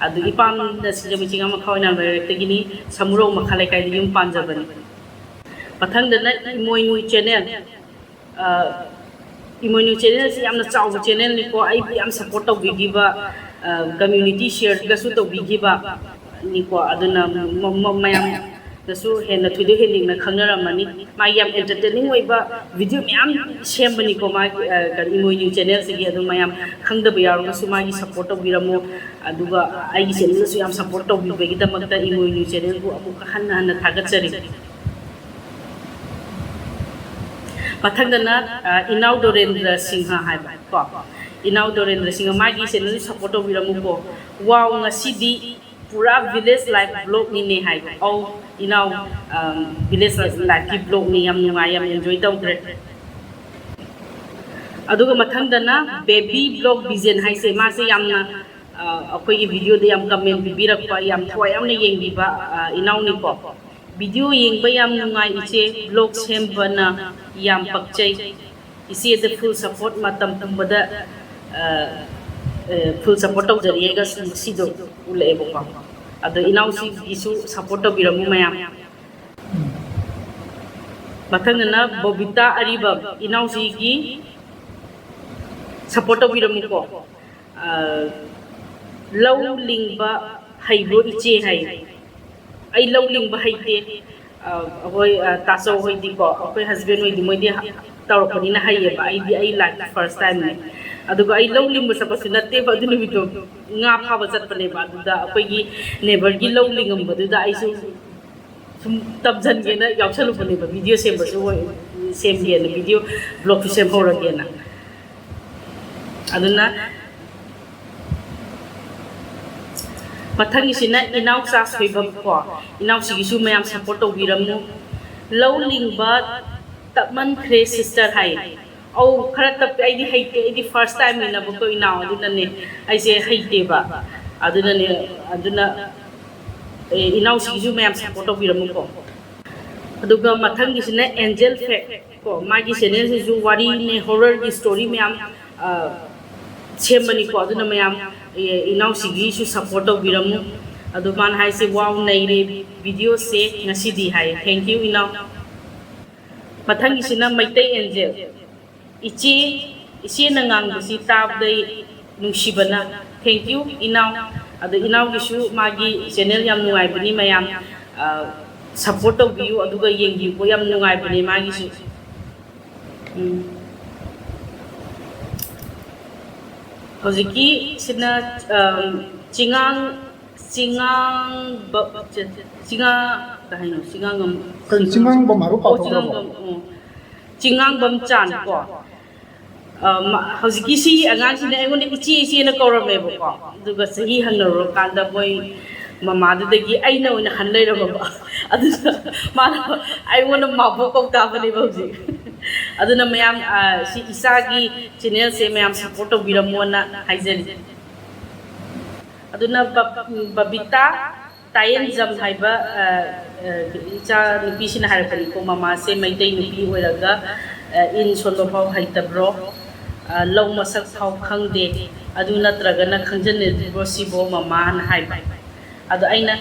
ꯑꯗꯨ ꯏꯄꯥꯝꯅ ꯁꯤꯡꯖꯃꯩ ꯆꯤꯡꯉꯝ ꯈꯥ ꯑꯣꯏꯅꯥꯝ ꯂꯩꯔꯛꯇꯒꯤꯅꯤ, ꯁꯃꯨꯔꯧ ꯃꯈꯥ ꯂꯩꯀꯥꯏꯗ ꯌꯨꯝ ꯄꯥꯟꯖꯕꯅꯤ꯫ ꯃꯊꯪꯗꯅ ꯏꯃꯣꯏꯅꯨ ꯆꯦꯅꯦꯜ꯫ ꯑ, ꯏꯃꯣꯏꯅꯨ ꯆꯦꯅꯦꯜꯁꯤ ꯌꯥꯝꯅ ꯆꯥꯎꯕ ꯆꯦꯅꯦꯜꯅꯤꯀꯣ, ꯑꯩꯕꯨ ꯌꯥꯝ ꯁꯞꯄꯣꯔꯠ ꯇꯧꯕꯤꯈꯤꯕ, ꯑ, ꯀꯝꯃ꯭ꯌꯨꯅꯤꯇꯤ ꯁꯤꯌꯔꯒꯁꯨ ꯇꯧꯕꯤꯈꯤꯕꯅꯤꯀꯣ꯫ ꯑꯗꯨꯅ ꯃ-, ꯃ-, ꯃꯌꯥꯝꯅꯁꯨ ꯍꯦꯟꯅ ꯊꯣꯏꯗꯣꯛ ꯍꯦꯟꯗꯣꯛꯅ ꯈꯪꯅꯔꯝꯃꯅꯤ꯫ ꯃꯥꯒꯤ ꯌꯥꯝ ꯑꯦꯟꯇꯔꯇꯦꯅꯤꯡ ꯑꯣꯏꯕ ꯚꯤꯗꯤꯑꯣ ꯃꯌꯥꯝ ꯁꯦꯝꯕꯅꯤꯀꯣ ꯃꯥꯒꯤ, ꯑ, ꯀꯔꯤ, ꯏꯃꯣꯏꯅꯨ ꯆꯦꯅꯦꯜꯁꯤꯒꯤ꯫ ꯑꯗꯨ ꯃꯌꯥꯝ ꯈꯪꯗꯕ ꯌꯥꯎꯔꯒꯁꯨ ꯃꯥꯒꯤ ꯁꯞꯄꯣꯔꯠ ꯇꯧꯕꯤꯔꯝꯃꯣ꯫ ꯑꯗꯨꯒ ꯑꯩꯒꯤ ꯆꯦꯅꯦꯜꯗꯁꯨ ꯌꯥꯝ ꯁꯞꯄꯣꯔꯠ ꯇꯧꯕꯤꯕꯒꯤꯗꯃꯛꯇ ꯏꯃꯣꯏꯅꯨ ꯆꯦꯅꯦꯜꯕꯨ ꯑꯃꯨꯛꯀ ꯍꯟꯅ ꯍꯟꯅ ꯊꯥꯒꯠꯆꯔꯤ꯫ ꯃꯊꯪꯗꯅ, ꯑ, ꯏꯅꯥꯎ ꯗꯣꯔꯦꯟꯗ꯭ꯔ ꯁꯤꯡꯍ ꯍꯥꯏꯕ ꯀꯣ, ꯏꯅꯥꯎ ꯗꯣꯔꯦꯟꯗ꯭ꯔ ꯁꯤꯡꯍ, ꯃꯥꯒꯤ ꯆꯦꯅꯦꯜ ꯁꯞꯄꯣꯔꯠ ꯇꯧꯕꯤꯔꯝꯃꯨꯀꯣ꯫ "ꯋꯥꯎ, ꯉꯁꯤꯗꯤ ꯄꯨꯔꯥ ꯚꯤꯂꯦꯖ ꯂꯥꯏꯐ ꯕ꯭ꯂꯣꯒꯅꯤꯅꯦ" ꯍꯥꯏꯕ꯫ ꯑꯧ ꯏꯅꯥꯎ, ꯑ, ꯚꯤꯂꯦꯖ ꯂꯥꯏꯐꯀꯤ ꯕ꯭ꯂꯣꯒꯅꯤ, ꯌꯥꯝ ꯅꯨꯡꯉꯥꯏ, ꯌꯥꯝ ꯑꯦꯟꯖꯣꯏ ꯇꯧꯈ꯭ꯔꯦ꯫ ꯑꯗꯨꯒ ꯃꯊꯪꯗꯅ ꯕꯦꯕꯤ ꯕ꯭ꯂꯣꯒ ꯕꯤꯖꯦꯟ ꯍꯥꯏꯁꯦ, ꯃꯥꯁꯦ ꯌꯥꯝꯅ, ꯑ, ꯑꯩꯈꯣꯏꯒꯤ ꯚꯤꯗꯤꯑꯣꯗ ꯌꯥꯝ ꯀꯃꯦꯟ ꯄꯤꯕꯤꯔꯛꯄ, ꯌꯥꯝ ꯊꯋꯥꯏ ꯌꯥꯎꯅ ꯌꯦꯡꯕꯤꯕ, ꯑ, ꯏꯅꯥꯎꯅꯤꯀꯣ꯫ "ꯚꯤꯗꯤꯑꯣ ꯌꯦꯡꯕ ꯌꯥꯝ ꯅꯨꯡꯉꯥꯏ ꯏꯆꯦ, ꯕ꯭ꯂꯣꯒ ꯁꯦꯝꯕꯅ ꯌꯥꯝ ꯄꯛꯆꯩ꯫ ꯏꯆꯦꯗ ꯐꯨꯜ ꯁꯞꯄꯣꯔꯠ ꯃꯇꯝ ꯄꯨꯝꯕꯗ, ꯑ, ꯑ, ꯐꯨꯜ ꯁꯞꯄꯣꯔꯠ ꯇꯧꯖꯔꯤꯑꯒ" ꯁꯤꯗꯣ ꯎꯠꯂꯛꯑꯦꯕꯀꯣ꯫ ꯑꯗꯣ ꯏꯅꯥꯎꯁꯤꯒꯤꯁꯨ ꯁꯞꯄꯣꯔꯠ ꯇꯧꯕꯤꯔꯝꯃꯨ ꯃꯌꯥꯝ꯫ ꯃꯊꯪꯗꯅ ꯕꯣꯕꯤꯇꯥ ꯑꯔꯤꯕꯝ, ꯏꯅꯥꯎꯁꯤꯒꯤ ꯁꯞꯄꯣꯔꯠ ꯇꯧꯕꯤꯔꯝꯃꯨꯀꯣ꯫ ꯑ, "ꯂꯧ ꯂꯤꯡꯕ ꯍꯩꯕ꯭ꯔꯣ ꯏꯆꯦ?" ꯍꯥꯏ꯫ ꯑꯩ ꯂꯧ ꯂꯤꯡꯕ ꯍꯩꯇꯦ꯫ ꯑ, ꯑꯩꯈꯣꯏ, ꯑ, ꯇꯥꯆꯧ ꯍꯣꯏꯗꯤꯀꯣ, ꯑꯩꯈꯣꯏ ꯍꯁꯕꯦꯟ ꯍꯣꯏꯗꯤ, ꯃꯣꯏꯗꯤ ꯍ-, ꯇꯧꯔꯛꯄꯅꯤꯅ ꯍꯩꯌꯦꯕ꯫ ꯑꯩꯗꯤ ꯑꯩ ꯂꯥꯏꯐꯀꯤ ꯐꯥꯔꯁ ꯇꯥꯏꯝꯅꯦ꯫ ꯑꯗꯨꯒ ꯑꯩ ꯂꯧ ꯂꯤꯡꯕ ꯆꯠꯄꯁꯨ ꯅꯠꯇꯦꯕ ꯑꯗꯨ ꯅꯨꯃꯤꯠꯇꯣ, ꯉꯥ ꯐꯥꯕ ꯆꯠꯄꯅꯦꯕ꯫ ꯑꯗꯨꯗ ꯑꯩꯈꯣꯏꯒꯤ ꯅꯦꯕꯔꯒꯤ ꯂꯧ ꯂꯤꯡꯉꯝꯕꯗꯨꯗ ꯑꯩꯁꯨ ꯁꯨꯝ ꯇꯝꯁꯤꯟꯒꯦꯅ ꯌꯥꯎꯁꯜꯂꯨꯕꯅꯦꯕ, ꯚꯤꯗꯤꯑꯣ ꯁꯦꯝꯕꯁꯨ ꯑꯣꯏ-, ꯁꯦꯝꯒꯦꯅ, ꯚꯤꯗꯤꯑꯣ ꯕ꯭ꯂꯣꯒꯁꯨ ꯁꯦꯝꯍꯧꯔꯒꯦꯅ꯫ ꯑꯗꯨꯅ ꯃꯊꯪꯒꯤꯁꯤꯅ ꯏꯅꯥꯎꯆꯥ ꯁꯣꯏꯕꯝ ꯀꯣ, ꯏꯅꯥꯎꯁꯤꯒꯤꯁꯨ ꯃꯌꯥꯝ ꯁꯞꯄꯣꯔꯠ ꯇꯧꯕꯤꯔꯝꯃꯨ꯫ "ꯂꯧ ꯂꯤꯡꯕ ꯇꯞꯃꯟꯈ꯭ꯔꯦ ꯁꯤꯁꯇꯔ" ꯍꯥꯏ꯫ ꯑꯧ, ꯈꯔ ꯇꯞꯄꯦ, ꯑꯩꯗꯤ ꯍꯩꯇꯦ, ꯑꯩꯗꯤ ꯐꯥꯔꯁ ꯇꯥꯏꯝꯅꯤꯅꯕꯀꯣ ꯏꯅꯥꯎ, ꯑꯗꯨꯅꯅꯦ ꯑꯩꯁꯦ ꯍꯩꯇꯦꯕ꯫ ꯑꯗꯨꯅꯅꯦ, ꯑꯗꯨꯅ, ꯑꯦ, ꯏꯅꯥꯎꯁꯤꯒꯤꯁꯨ ꯃꯌꯥꯝ ꯁꯞꯄꯣꯔꯠ ꯇꯧꯕꯤꯔꯝꯃꯨꯀꯣ꯫ ꯑꯗꯨꯒ ꯃꯊꯪꯒꯤꯁꯤꯅ Angel Fact ꯀꯣ, ꯃꯥꯒꯤ ꯆꯦꯅꯦꯜꯁꯤꯁꯨ ꯋꯥꯔꯤꯅꯦ, ꯍꯣꯔꯔꯒꯤ ꯁ꯭ꯇꯣꯔꯤ ꯃꯌꯥꯝ, ꯑ, ꯁꯦꯝꯕꯅꯤꯀꯣ꯫ ꯑꯗꯨꯅ ꯃꯌꯥꯝ, ꯑꯦ, ꯏꯅꯥꯎꯁꯤꯒꯤꯁꯨ ꯁꯞꯄꯣꯔꯠ ꯇꯧꯕꯤꯔꯝꯃꯨ꯫ ꯑꯗꯣ ꯃꯥꯅ ꯍꯥꯏꯁꯦ, "ꯋꯥꯎ, ꯅꯩꯔꯦ ꯚꯤꯗꯤꯑꯣꯁꯦ ꯉꯁꯤꯗꯤ" ꯍꯥꯏ꯫ Thank you, ꯏꯅꯥꯎ꯫ ꯃꯊꯪꯒꯤꯁꯤꯅ ꯃꯩꯇꯩ ꯑꯦꯟꯖꯦꯜ꯫ "ꯏꯆꯦ, ꯏꯆꯦꯅ ꯉꯥꯡꯕꯁꯤ ꯇꯥꯕꯗꯩ ꯅꯨꯡꯁꯤꯕꯅ"꯫ Thank you, ꯏꯅꯥꯎ꯫ ꯑꯗꯣ ꯏꯅꯥꯎꯒꯤꯁꯨ ꯃꯥꯒꯤ ꯆꯦꯅꯦꯜ ꯌꯥꯝ ꯅꯨꯡꯉꯥꯏꯕꯅꯤ, ꯃꯌꯥꯝ, ꯑ, ꯁꯞꯄꯣꯔꯠ ꯇꯧꯕꯤꯌꯨ, ꯑꯗꯨꯒ ꯌꯦꯡꯕꯤꯌꯨꯀꯣ, ꯌꯥꯝ ꯅꯨꯡꯉꯥꯏꯕꯅꯦ ꯃꯥꯒꯤꯁꯨ꯫ ꯎꯝ꯫ ꯍꯧꯖꯤꯛꯀꯤ ꯁꯤꯅ, ꯑꯝ, ꯆꯤꯉꯥꯡ, ꯆꯤꯉꯥꯡꯕ-, ꯆꯤꯉꯥ-, ꯀꯩ ꯍꯥꯏꯅꯣ? ꯆꯤꯉꯥꯡꯉꯝ-, ꯀꯩꯅꯣ, ꯆꯤꯉꯥꯡꯕꯝ ꯍꯥꯏꯕ ꯑꯣ, ꯀꯥꯎꯊꯣꯛꯈ꯭ꯔꯕꯣ? ꯆꯤꯉꯥꯡꯕꯝ, ꯑꯣ꯫ ꯆꯤꯉꯥꯡꯕꯝ ꯆꯥꯟ ꯀꯣ꯫ ꯑ, ꯃ-, ꯍꯧꯖꯤꯛꯀꯤ ꯁꯤꯒꯤ ꯑꯉꯥꯡꯁꯤꯅ ꯑꯩꯉꯣꯟꯗ "ꯏꯆꯦ, ꯏꯆꯦꯅ" ꯀꯧꯔꯝꯃꯦꯕꯀꯣ꯫ ꯑꯗꯨꯒ ꯆꯍꯤ ꯍꯪꯅꯔꯨꯔꯀꯥꯟꯗ ꯃꯣꯏ ꯃꯃꯥꯗꯨꯗꯒꯤ ꯑꯩꯅ ꯑꯣꯏꯅ ꯍꯟ ꯂꯩꯔꯝꯃꯕ꯫ ꯑꯗꯨꯅ ꯃꯥꯅ ꯑꯩꯉꯣꯟꯗ ꯃꯥꯕꯣꯛ ꯀꯧ ꯇꯥꯕꯅꯦꯕ ꯍꯧꯖꯤꯛ꯫ ꯑꯗꯨꯅ ꯃꯌꯥꯝ, ꯑ, ꯁꯤ ꯏꯆꯥꯒꯤ ꯆꯦꯅꯦꯜꯁꯦ ꯃꯌꯥꯝ ꯁꯞꯄꯣꯔꯠ ꯇꯧꯕꯤꯔꯝꯃꯣꯅ ꯍꯥꯏꯖꯔꯤ꯫ ꯑꯗꯨꯅ ꯕ-, ꯕꯕꯤꯇꯥ ꯇꯥꯌꯦꯟꯖꯝ ꯍꯥꯏꯕ, ꯑ, ꯑ, ꯏꯆꯥ ꯅꯨꯄꯤꯁꯤꯅ ꯍꯥꯏꯔꯛꯄꯅꯤꯀꯣ, "ꯃꯃꯥꯁꯦ ꯃꯩꯇꯩ ꯅꯨꯄꯤ ꯑꯣꯏꯔꯒ, ꯑ, ꯏꯟ ꯁꯣꯟꯕ ꯐꯥꯎ ꯍꯩꯇꯕ꯭ꯔꯣ? ꯑ, ꯂꯧ ꯃꯁꯛ ꯐꯥꯎ ꯈꯪꯗꯦ꯫ ꯑꯗꯨ ꯅꯠꯇ꯭ꯔꯒꯅ ꯈꯪꯖꯟꯅꯗ꯭ꯔꯤꯕ꯭ꯔꯣ ꯁꯤꯕꯣ ꯃꯃꯥꯅ?" ꯍꯥꯏꯕ꯫ ꯑꯗꯣ ꯑꯩꯅ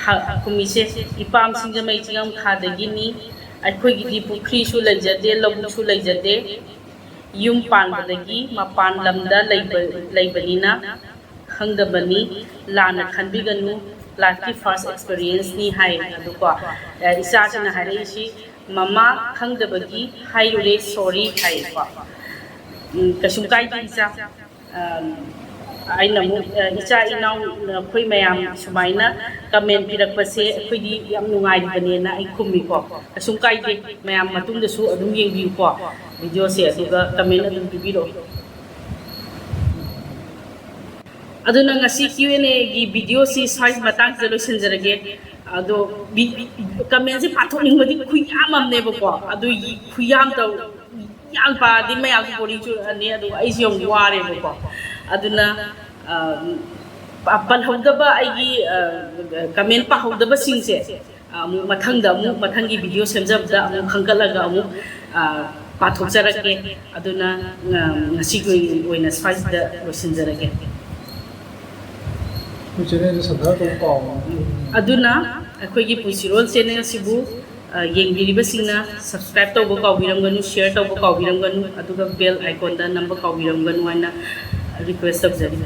ꯍ-, ꯈꯨꯝꯃꯤꯁꯦ, "ꯏꯄꯥꯝ ꯁꯤꯡꯖꯃꯩ ꯆꯤꯡꯉꯝꯈꯥꯗꯒꯤꯅꯤ꯫ ꯑꯩꯈꯣꯏꯒꯤꯗꯤ ꯄꯨꯈ꯭ꯔꯤꯁꯨ ꯂꯩꯖꯗꯦ, ꯂꯧꯕꯨꯛꯁꯨ ꯂꯩꯖꯗꯦ꯫ ꯌꯨꯝ ꯄꯥꯟꯕꯗꯒꯤ ꯃꯄꯥꯟ ꯂꯝꯗ ꯂꯩꯕ-, ꯂꯩꯕꯅꯤꯅ ꯈꯪꯗꯕꯅꯤ, ꯂꯥꯟꯅ ꯈꯟꯕꯤꯒꯅꯨ, life ꯀꯤ first experience ꯅꯤ" ꯍꯥꯏ꯫ ꯑꯗꯨꯀꯣ, ꯑ, ꯏꯆꯥꯁꯤꯅ ꯍꯥꯏꯔꯛꯏꯁꯤ, "ꯃꯃꯥ ꯈꯪꯗꯕꯒꯤ ꯍꯥꯏꯔꯨꯔꯦ, sorry" ꯍꯥꯏꯀꯣ꯫ ꯎꯝ, "ꯀꯩꯁꯨꯝ ꯀꯥꯏꯗꯦ ꯏꯆꯥ"꯫ ꯑ, ꯑꯩꯅ ꯑꯃꯨꯛ, ꯑ, "ꯏꯆꯥ ꯏꯅꯥꯎ ꯅꯈꯣꯏ ꯃꯌꯥꯝ ꯁꯨꯃꯥꯏꯅ comment ꯄꯤꯔꯛꯄꯁꯦ ꯑꯩꯈꯣꯏꯗꯤ ꯌꯥꯝ ꯅꯨꯡꯉꯥꯏꯔꯤꯕꯅꯦꯅ" ꯑꯩ ꯈꯨꯝꯃꯤꯀꯣ꯫ "ꯀꯩꯁꯨꯝ ꯀꯥꯏꯗꯦ, ꯃꯌꯥꯝ ꯃꯇꯨꯡꯗꯁꯨ ꯑꯗꯨꯝ ꯌꯦꯡꯕꯤꯌꯨꯀꯣ ꯚꯤꯗꯤꯑꯣꯁꯦ, ꯑꯗꯨꯒ comment ꯑꯗꯨꯝ ꯄꯤꯕꯤꯔꯛꯑꯣ"꯫ ꯑꯗꯨꯅ ꯉꯁꯤ Q and A ꯒꯤ ꯚꯤꯗꯤꯑꯣꯁꯤ ꯁ꯭ꯋꯥꯏ ꯃꯇꯥꯡꯁꯤꯗ ꯂꯣꯏꯁꯤꯟꯖꯔꯒꯦ꯫ ꯑꯗꯣ ꯚꯤ-, comment ꯁꯦ ꯄꯥꯊꯣꯛꯅꯤꯡꯕꯗꯤ ꯈꯨꯌꯥꯝ ꯑꯃꯅꯦꯕꯀꯣ, ꯑꯗꯨ ꯈꯨꯌꯥꯝ ꯇꯧ-, ꯌꯥꯝ ꯄꯥꯔꯗꯤ ꯃꯌꯥꯝꯁꯨ boring ꯆꯨꯔꯛꯑꯅꯤ, ꯑꯗꯨꯒ ꯑꯩꯁꯨ ꯌꯥꯝ ꯋꯥꯔꯦꯕꯀꯣ꯫ ꯑꯗꯨꯅ, ꯑ, ꯄ-, ꯄꯜꯍꯧꯗꯕ ꯑꯩꯒꯤ, ꯑ, comment ꯄꯥꯍꯧꯗꯕꯁꯤꯡꯁꯦ, ꯑꯃꯨꯛ ꯃꯊꯪꯗ, ꯑꯃꯨꯛ ꯃꯊꯪꯒꯤ ꯚꯤꯗꯤꯑꯣ ꯁꯦꯝꯖꯕꯗ ꯑꯃꯨꯛ ꯈꯟꯒꯠꯂꯒ ꯑꯃꯨꯛ, ꯑ, ꯄꯥꯊꯣꯛꯆꯔꯛꯀꯦ꯫ ꯑꯗꯨꯅ, ꯑ, ꯉꯁꯤꯒꯤ ꯑꯣꯏꯅ ꯁ꯭ꯋꯥꯏꯁꯤꯗ ꯂꯣꯏꯁꯤꯟꯖꯔꯒꯦ꯫ ꯑꯩꯈꯣꯏ ꯆꯦꯅꯦꯜꯁꯦ ꯁꯕꯁꯀ꯭ꯔꯥꯏꯕ ꯇꯧꯕ ꯀꯥꯎꯕ꯫ ꯑꯗꯨꯅ ꯑꯩꯈꯣꯏꯒꯤ ꯄꯨꯟꯁꯤꯔꯣꯜ ꯆꯦꯅꯦꯜꯁꯤꯕꯨ, ꯑ, ꯌꯦꯡꯕꯤꯔꯤꯕꯁꯤꯡꯅ ꯁꯕꯁꯀ꯭ꯔꯥꯏꯕ ꯇꯧꯕ ꯀꯥꯎꯕꯤꯔꯝꯒꯅꯨ, ꯁꯤꯌꯔ ꯇꯧꯕ ꯀꯥꯎꯕꯤꯔꯝꯒꯅꯨ, ꯑꯗꯨꯒ ꯕꯦꯜ ꯑꯥꯏꯀꯣꯟꯗ ꯅꯝꯕ ꯀꯥꯎꯕꯤꯔꯝꯒꯅꯨ ꯍꯥꯏꯅ ꯔꯤꯀ꯭ꯋꯦꯁ ꯇꯧꯖꯔꯤ꯫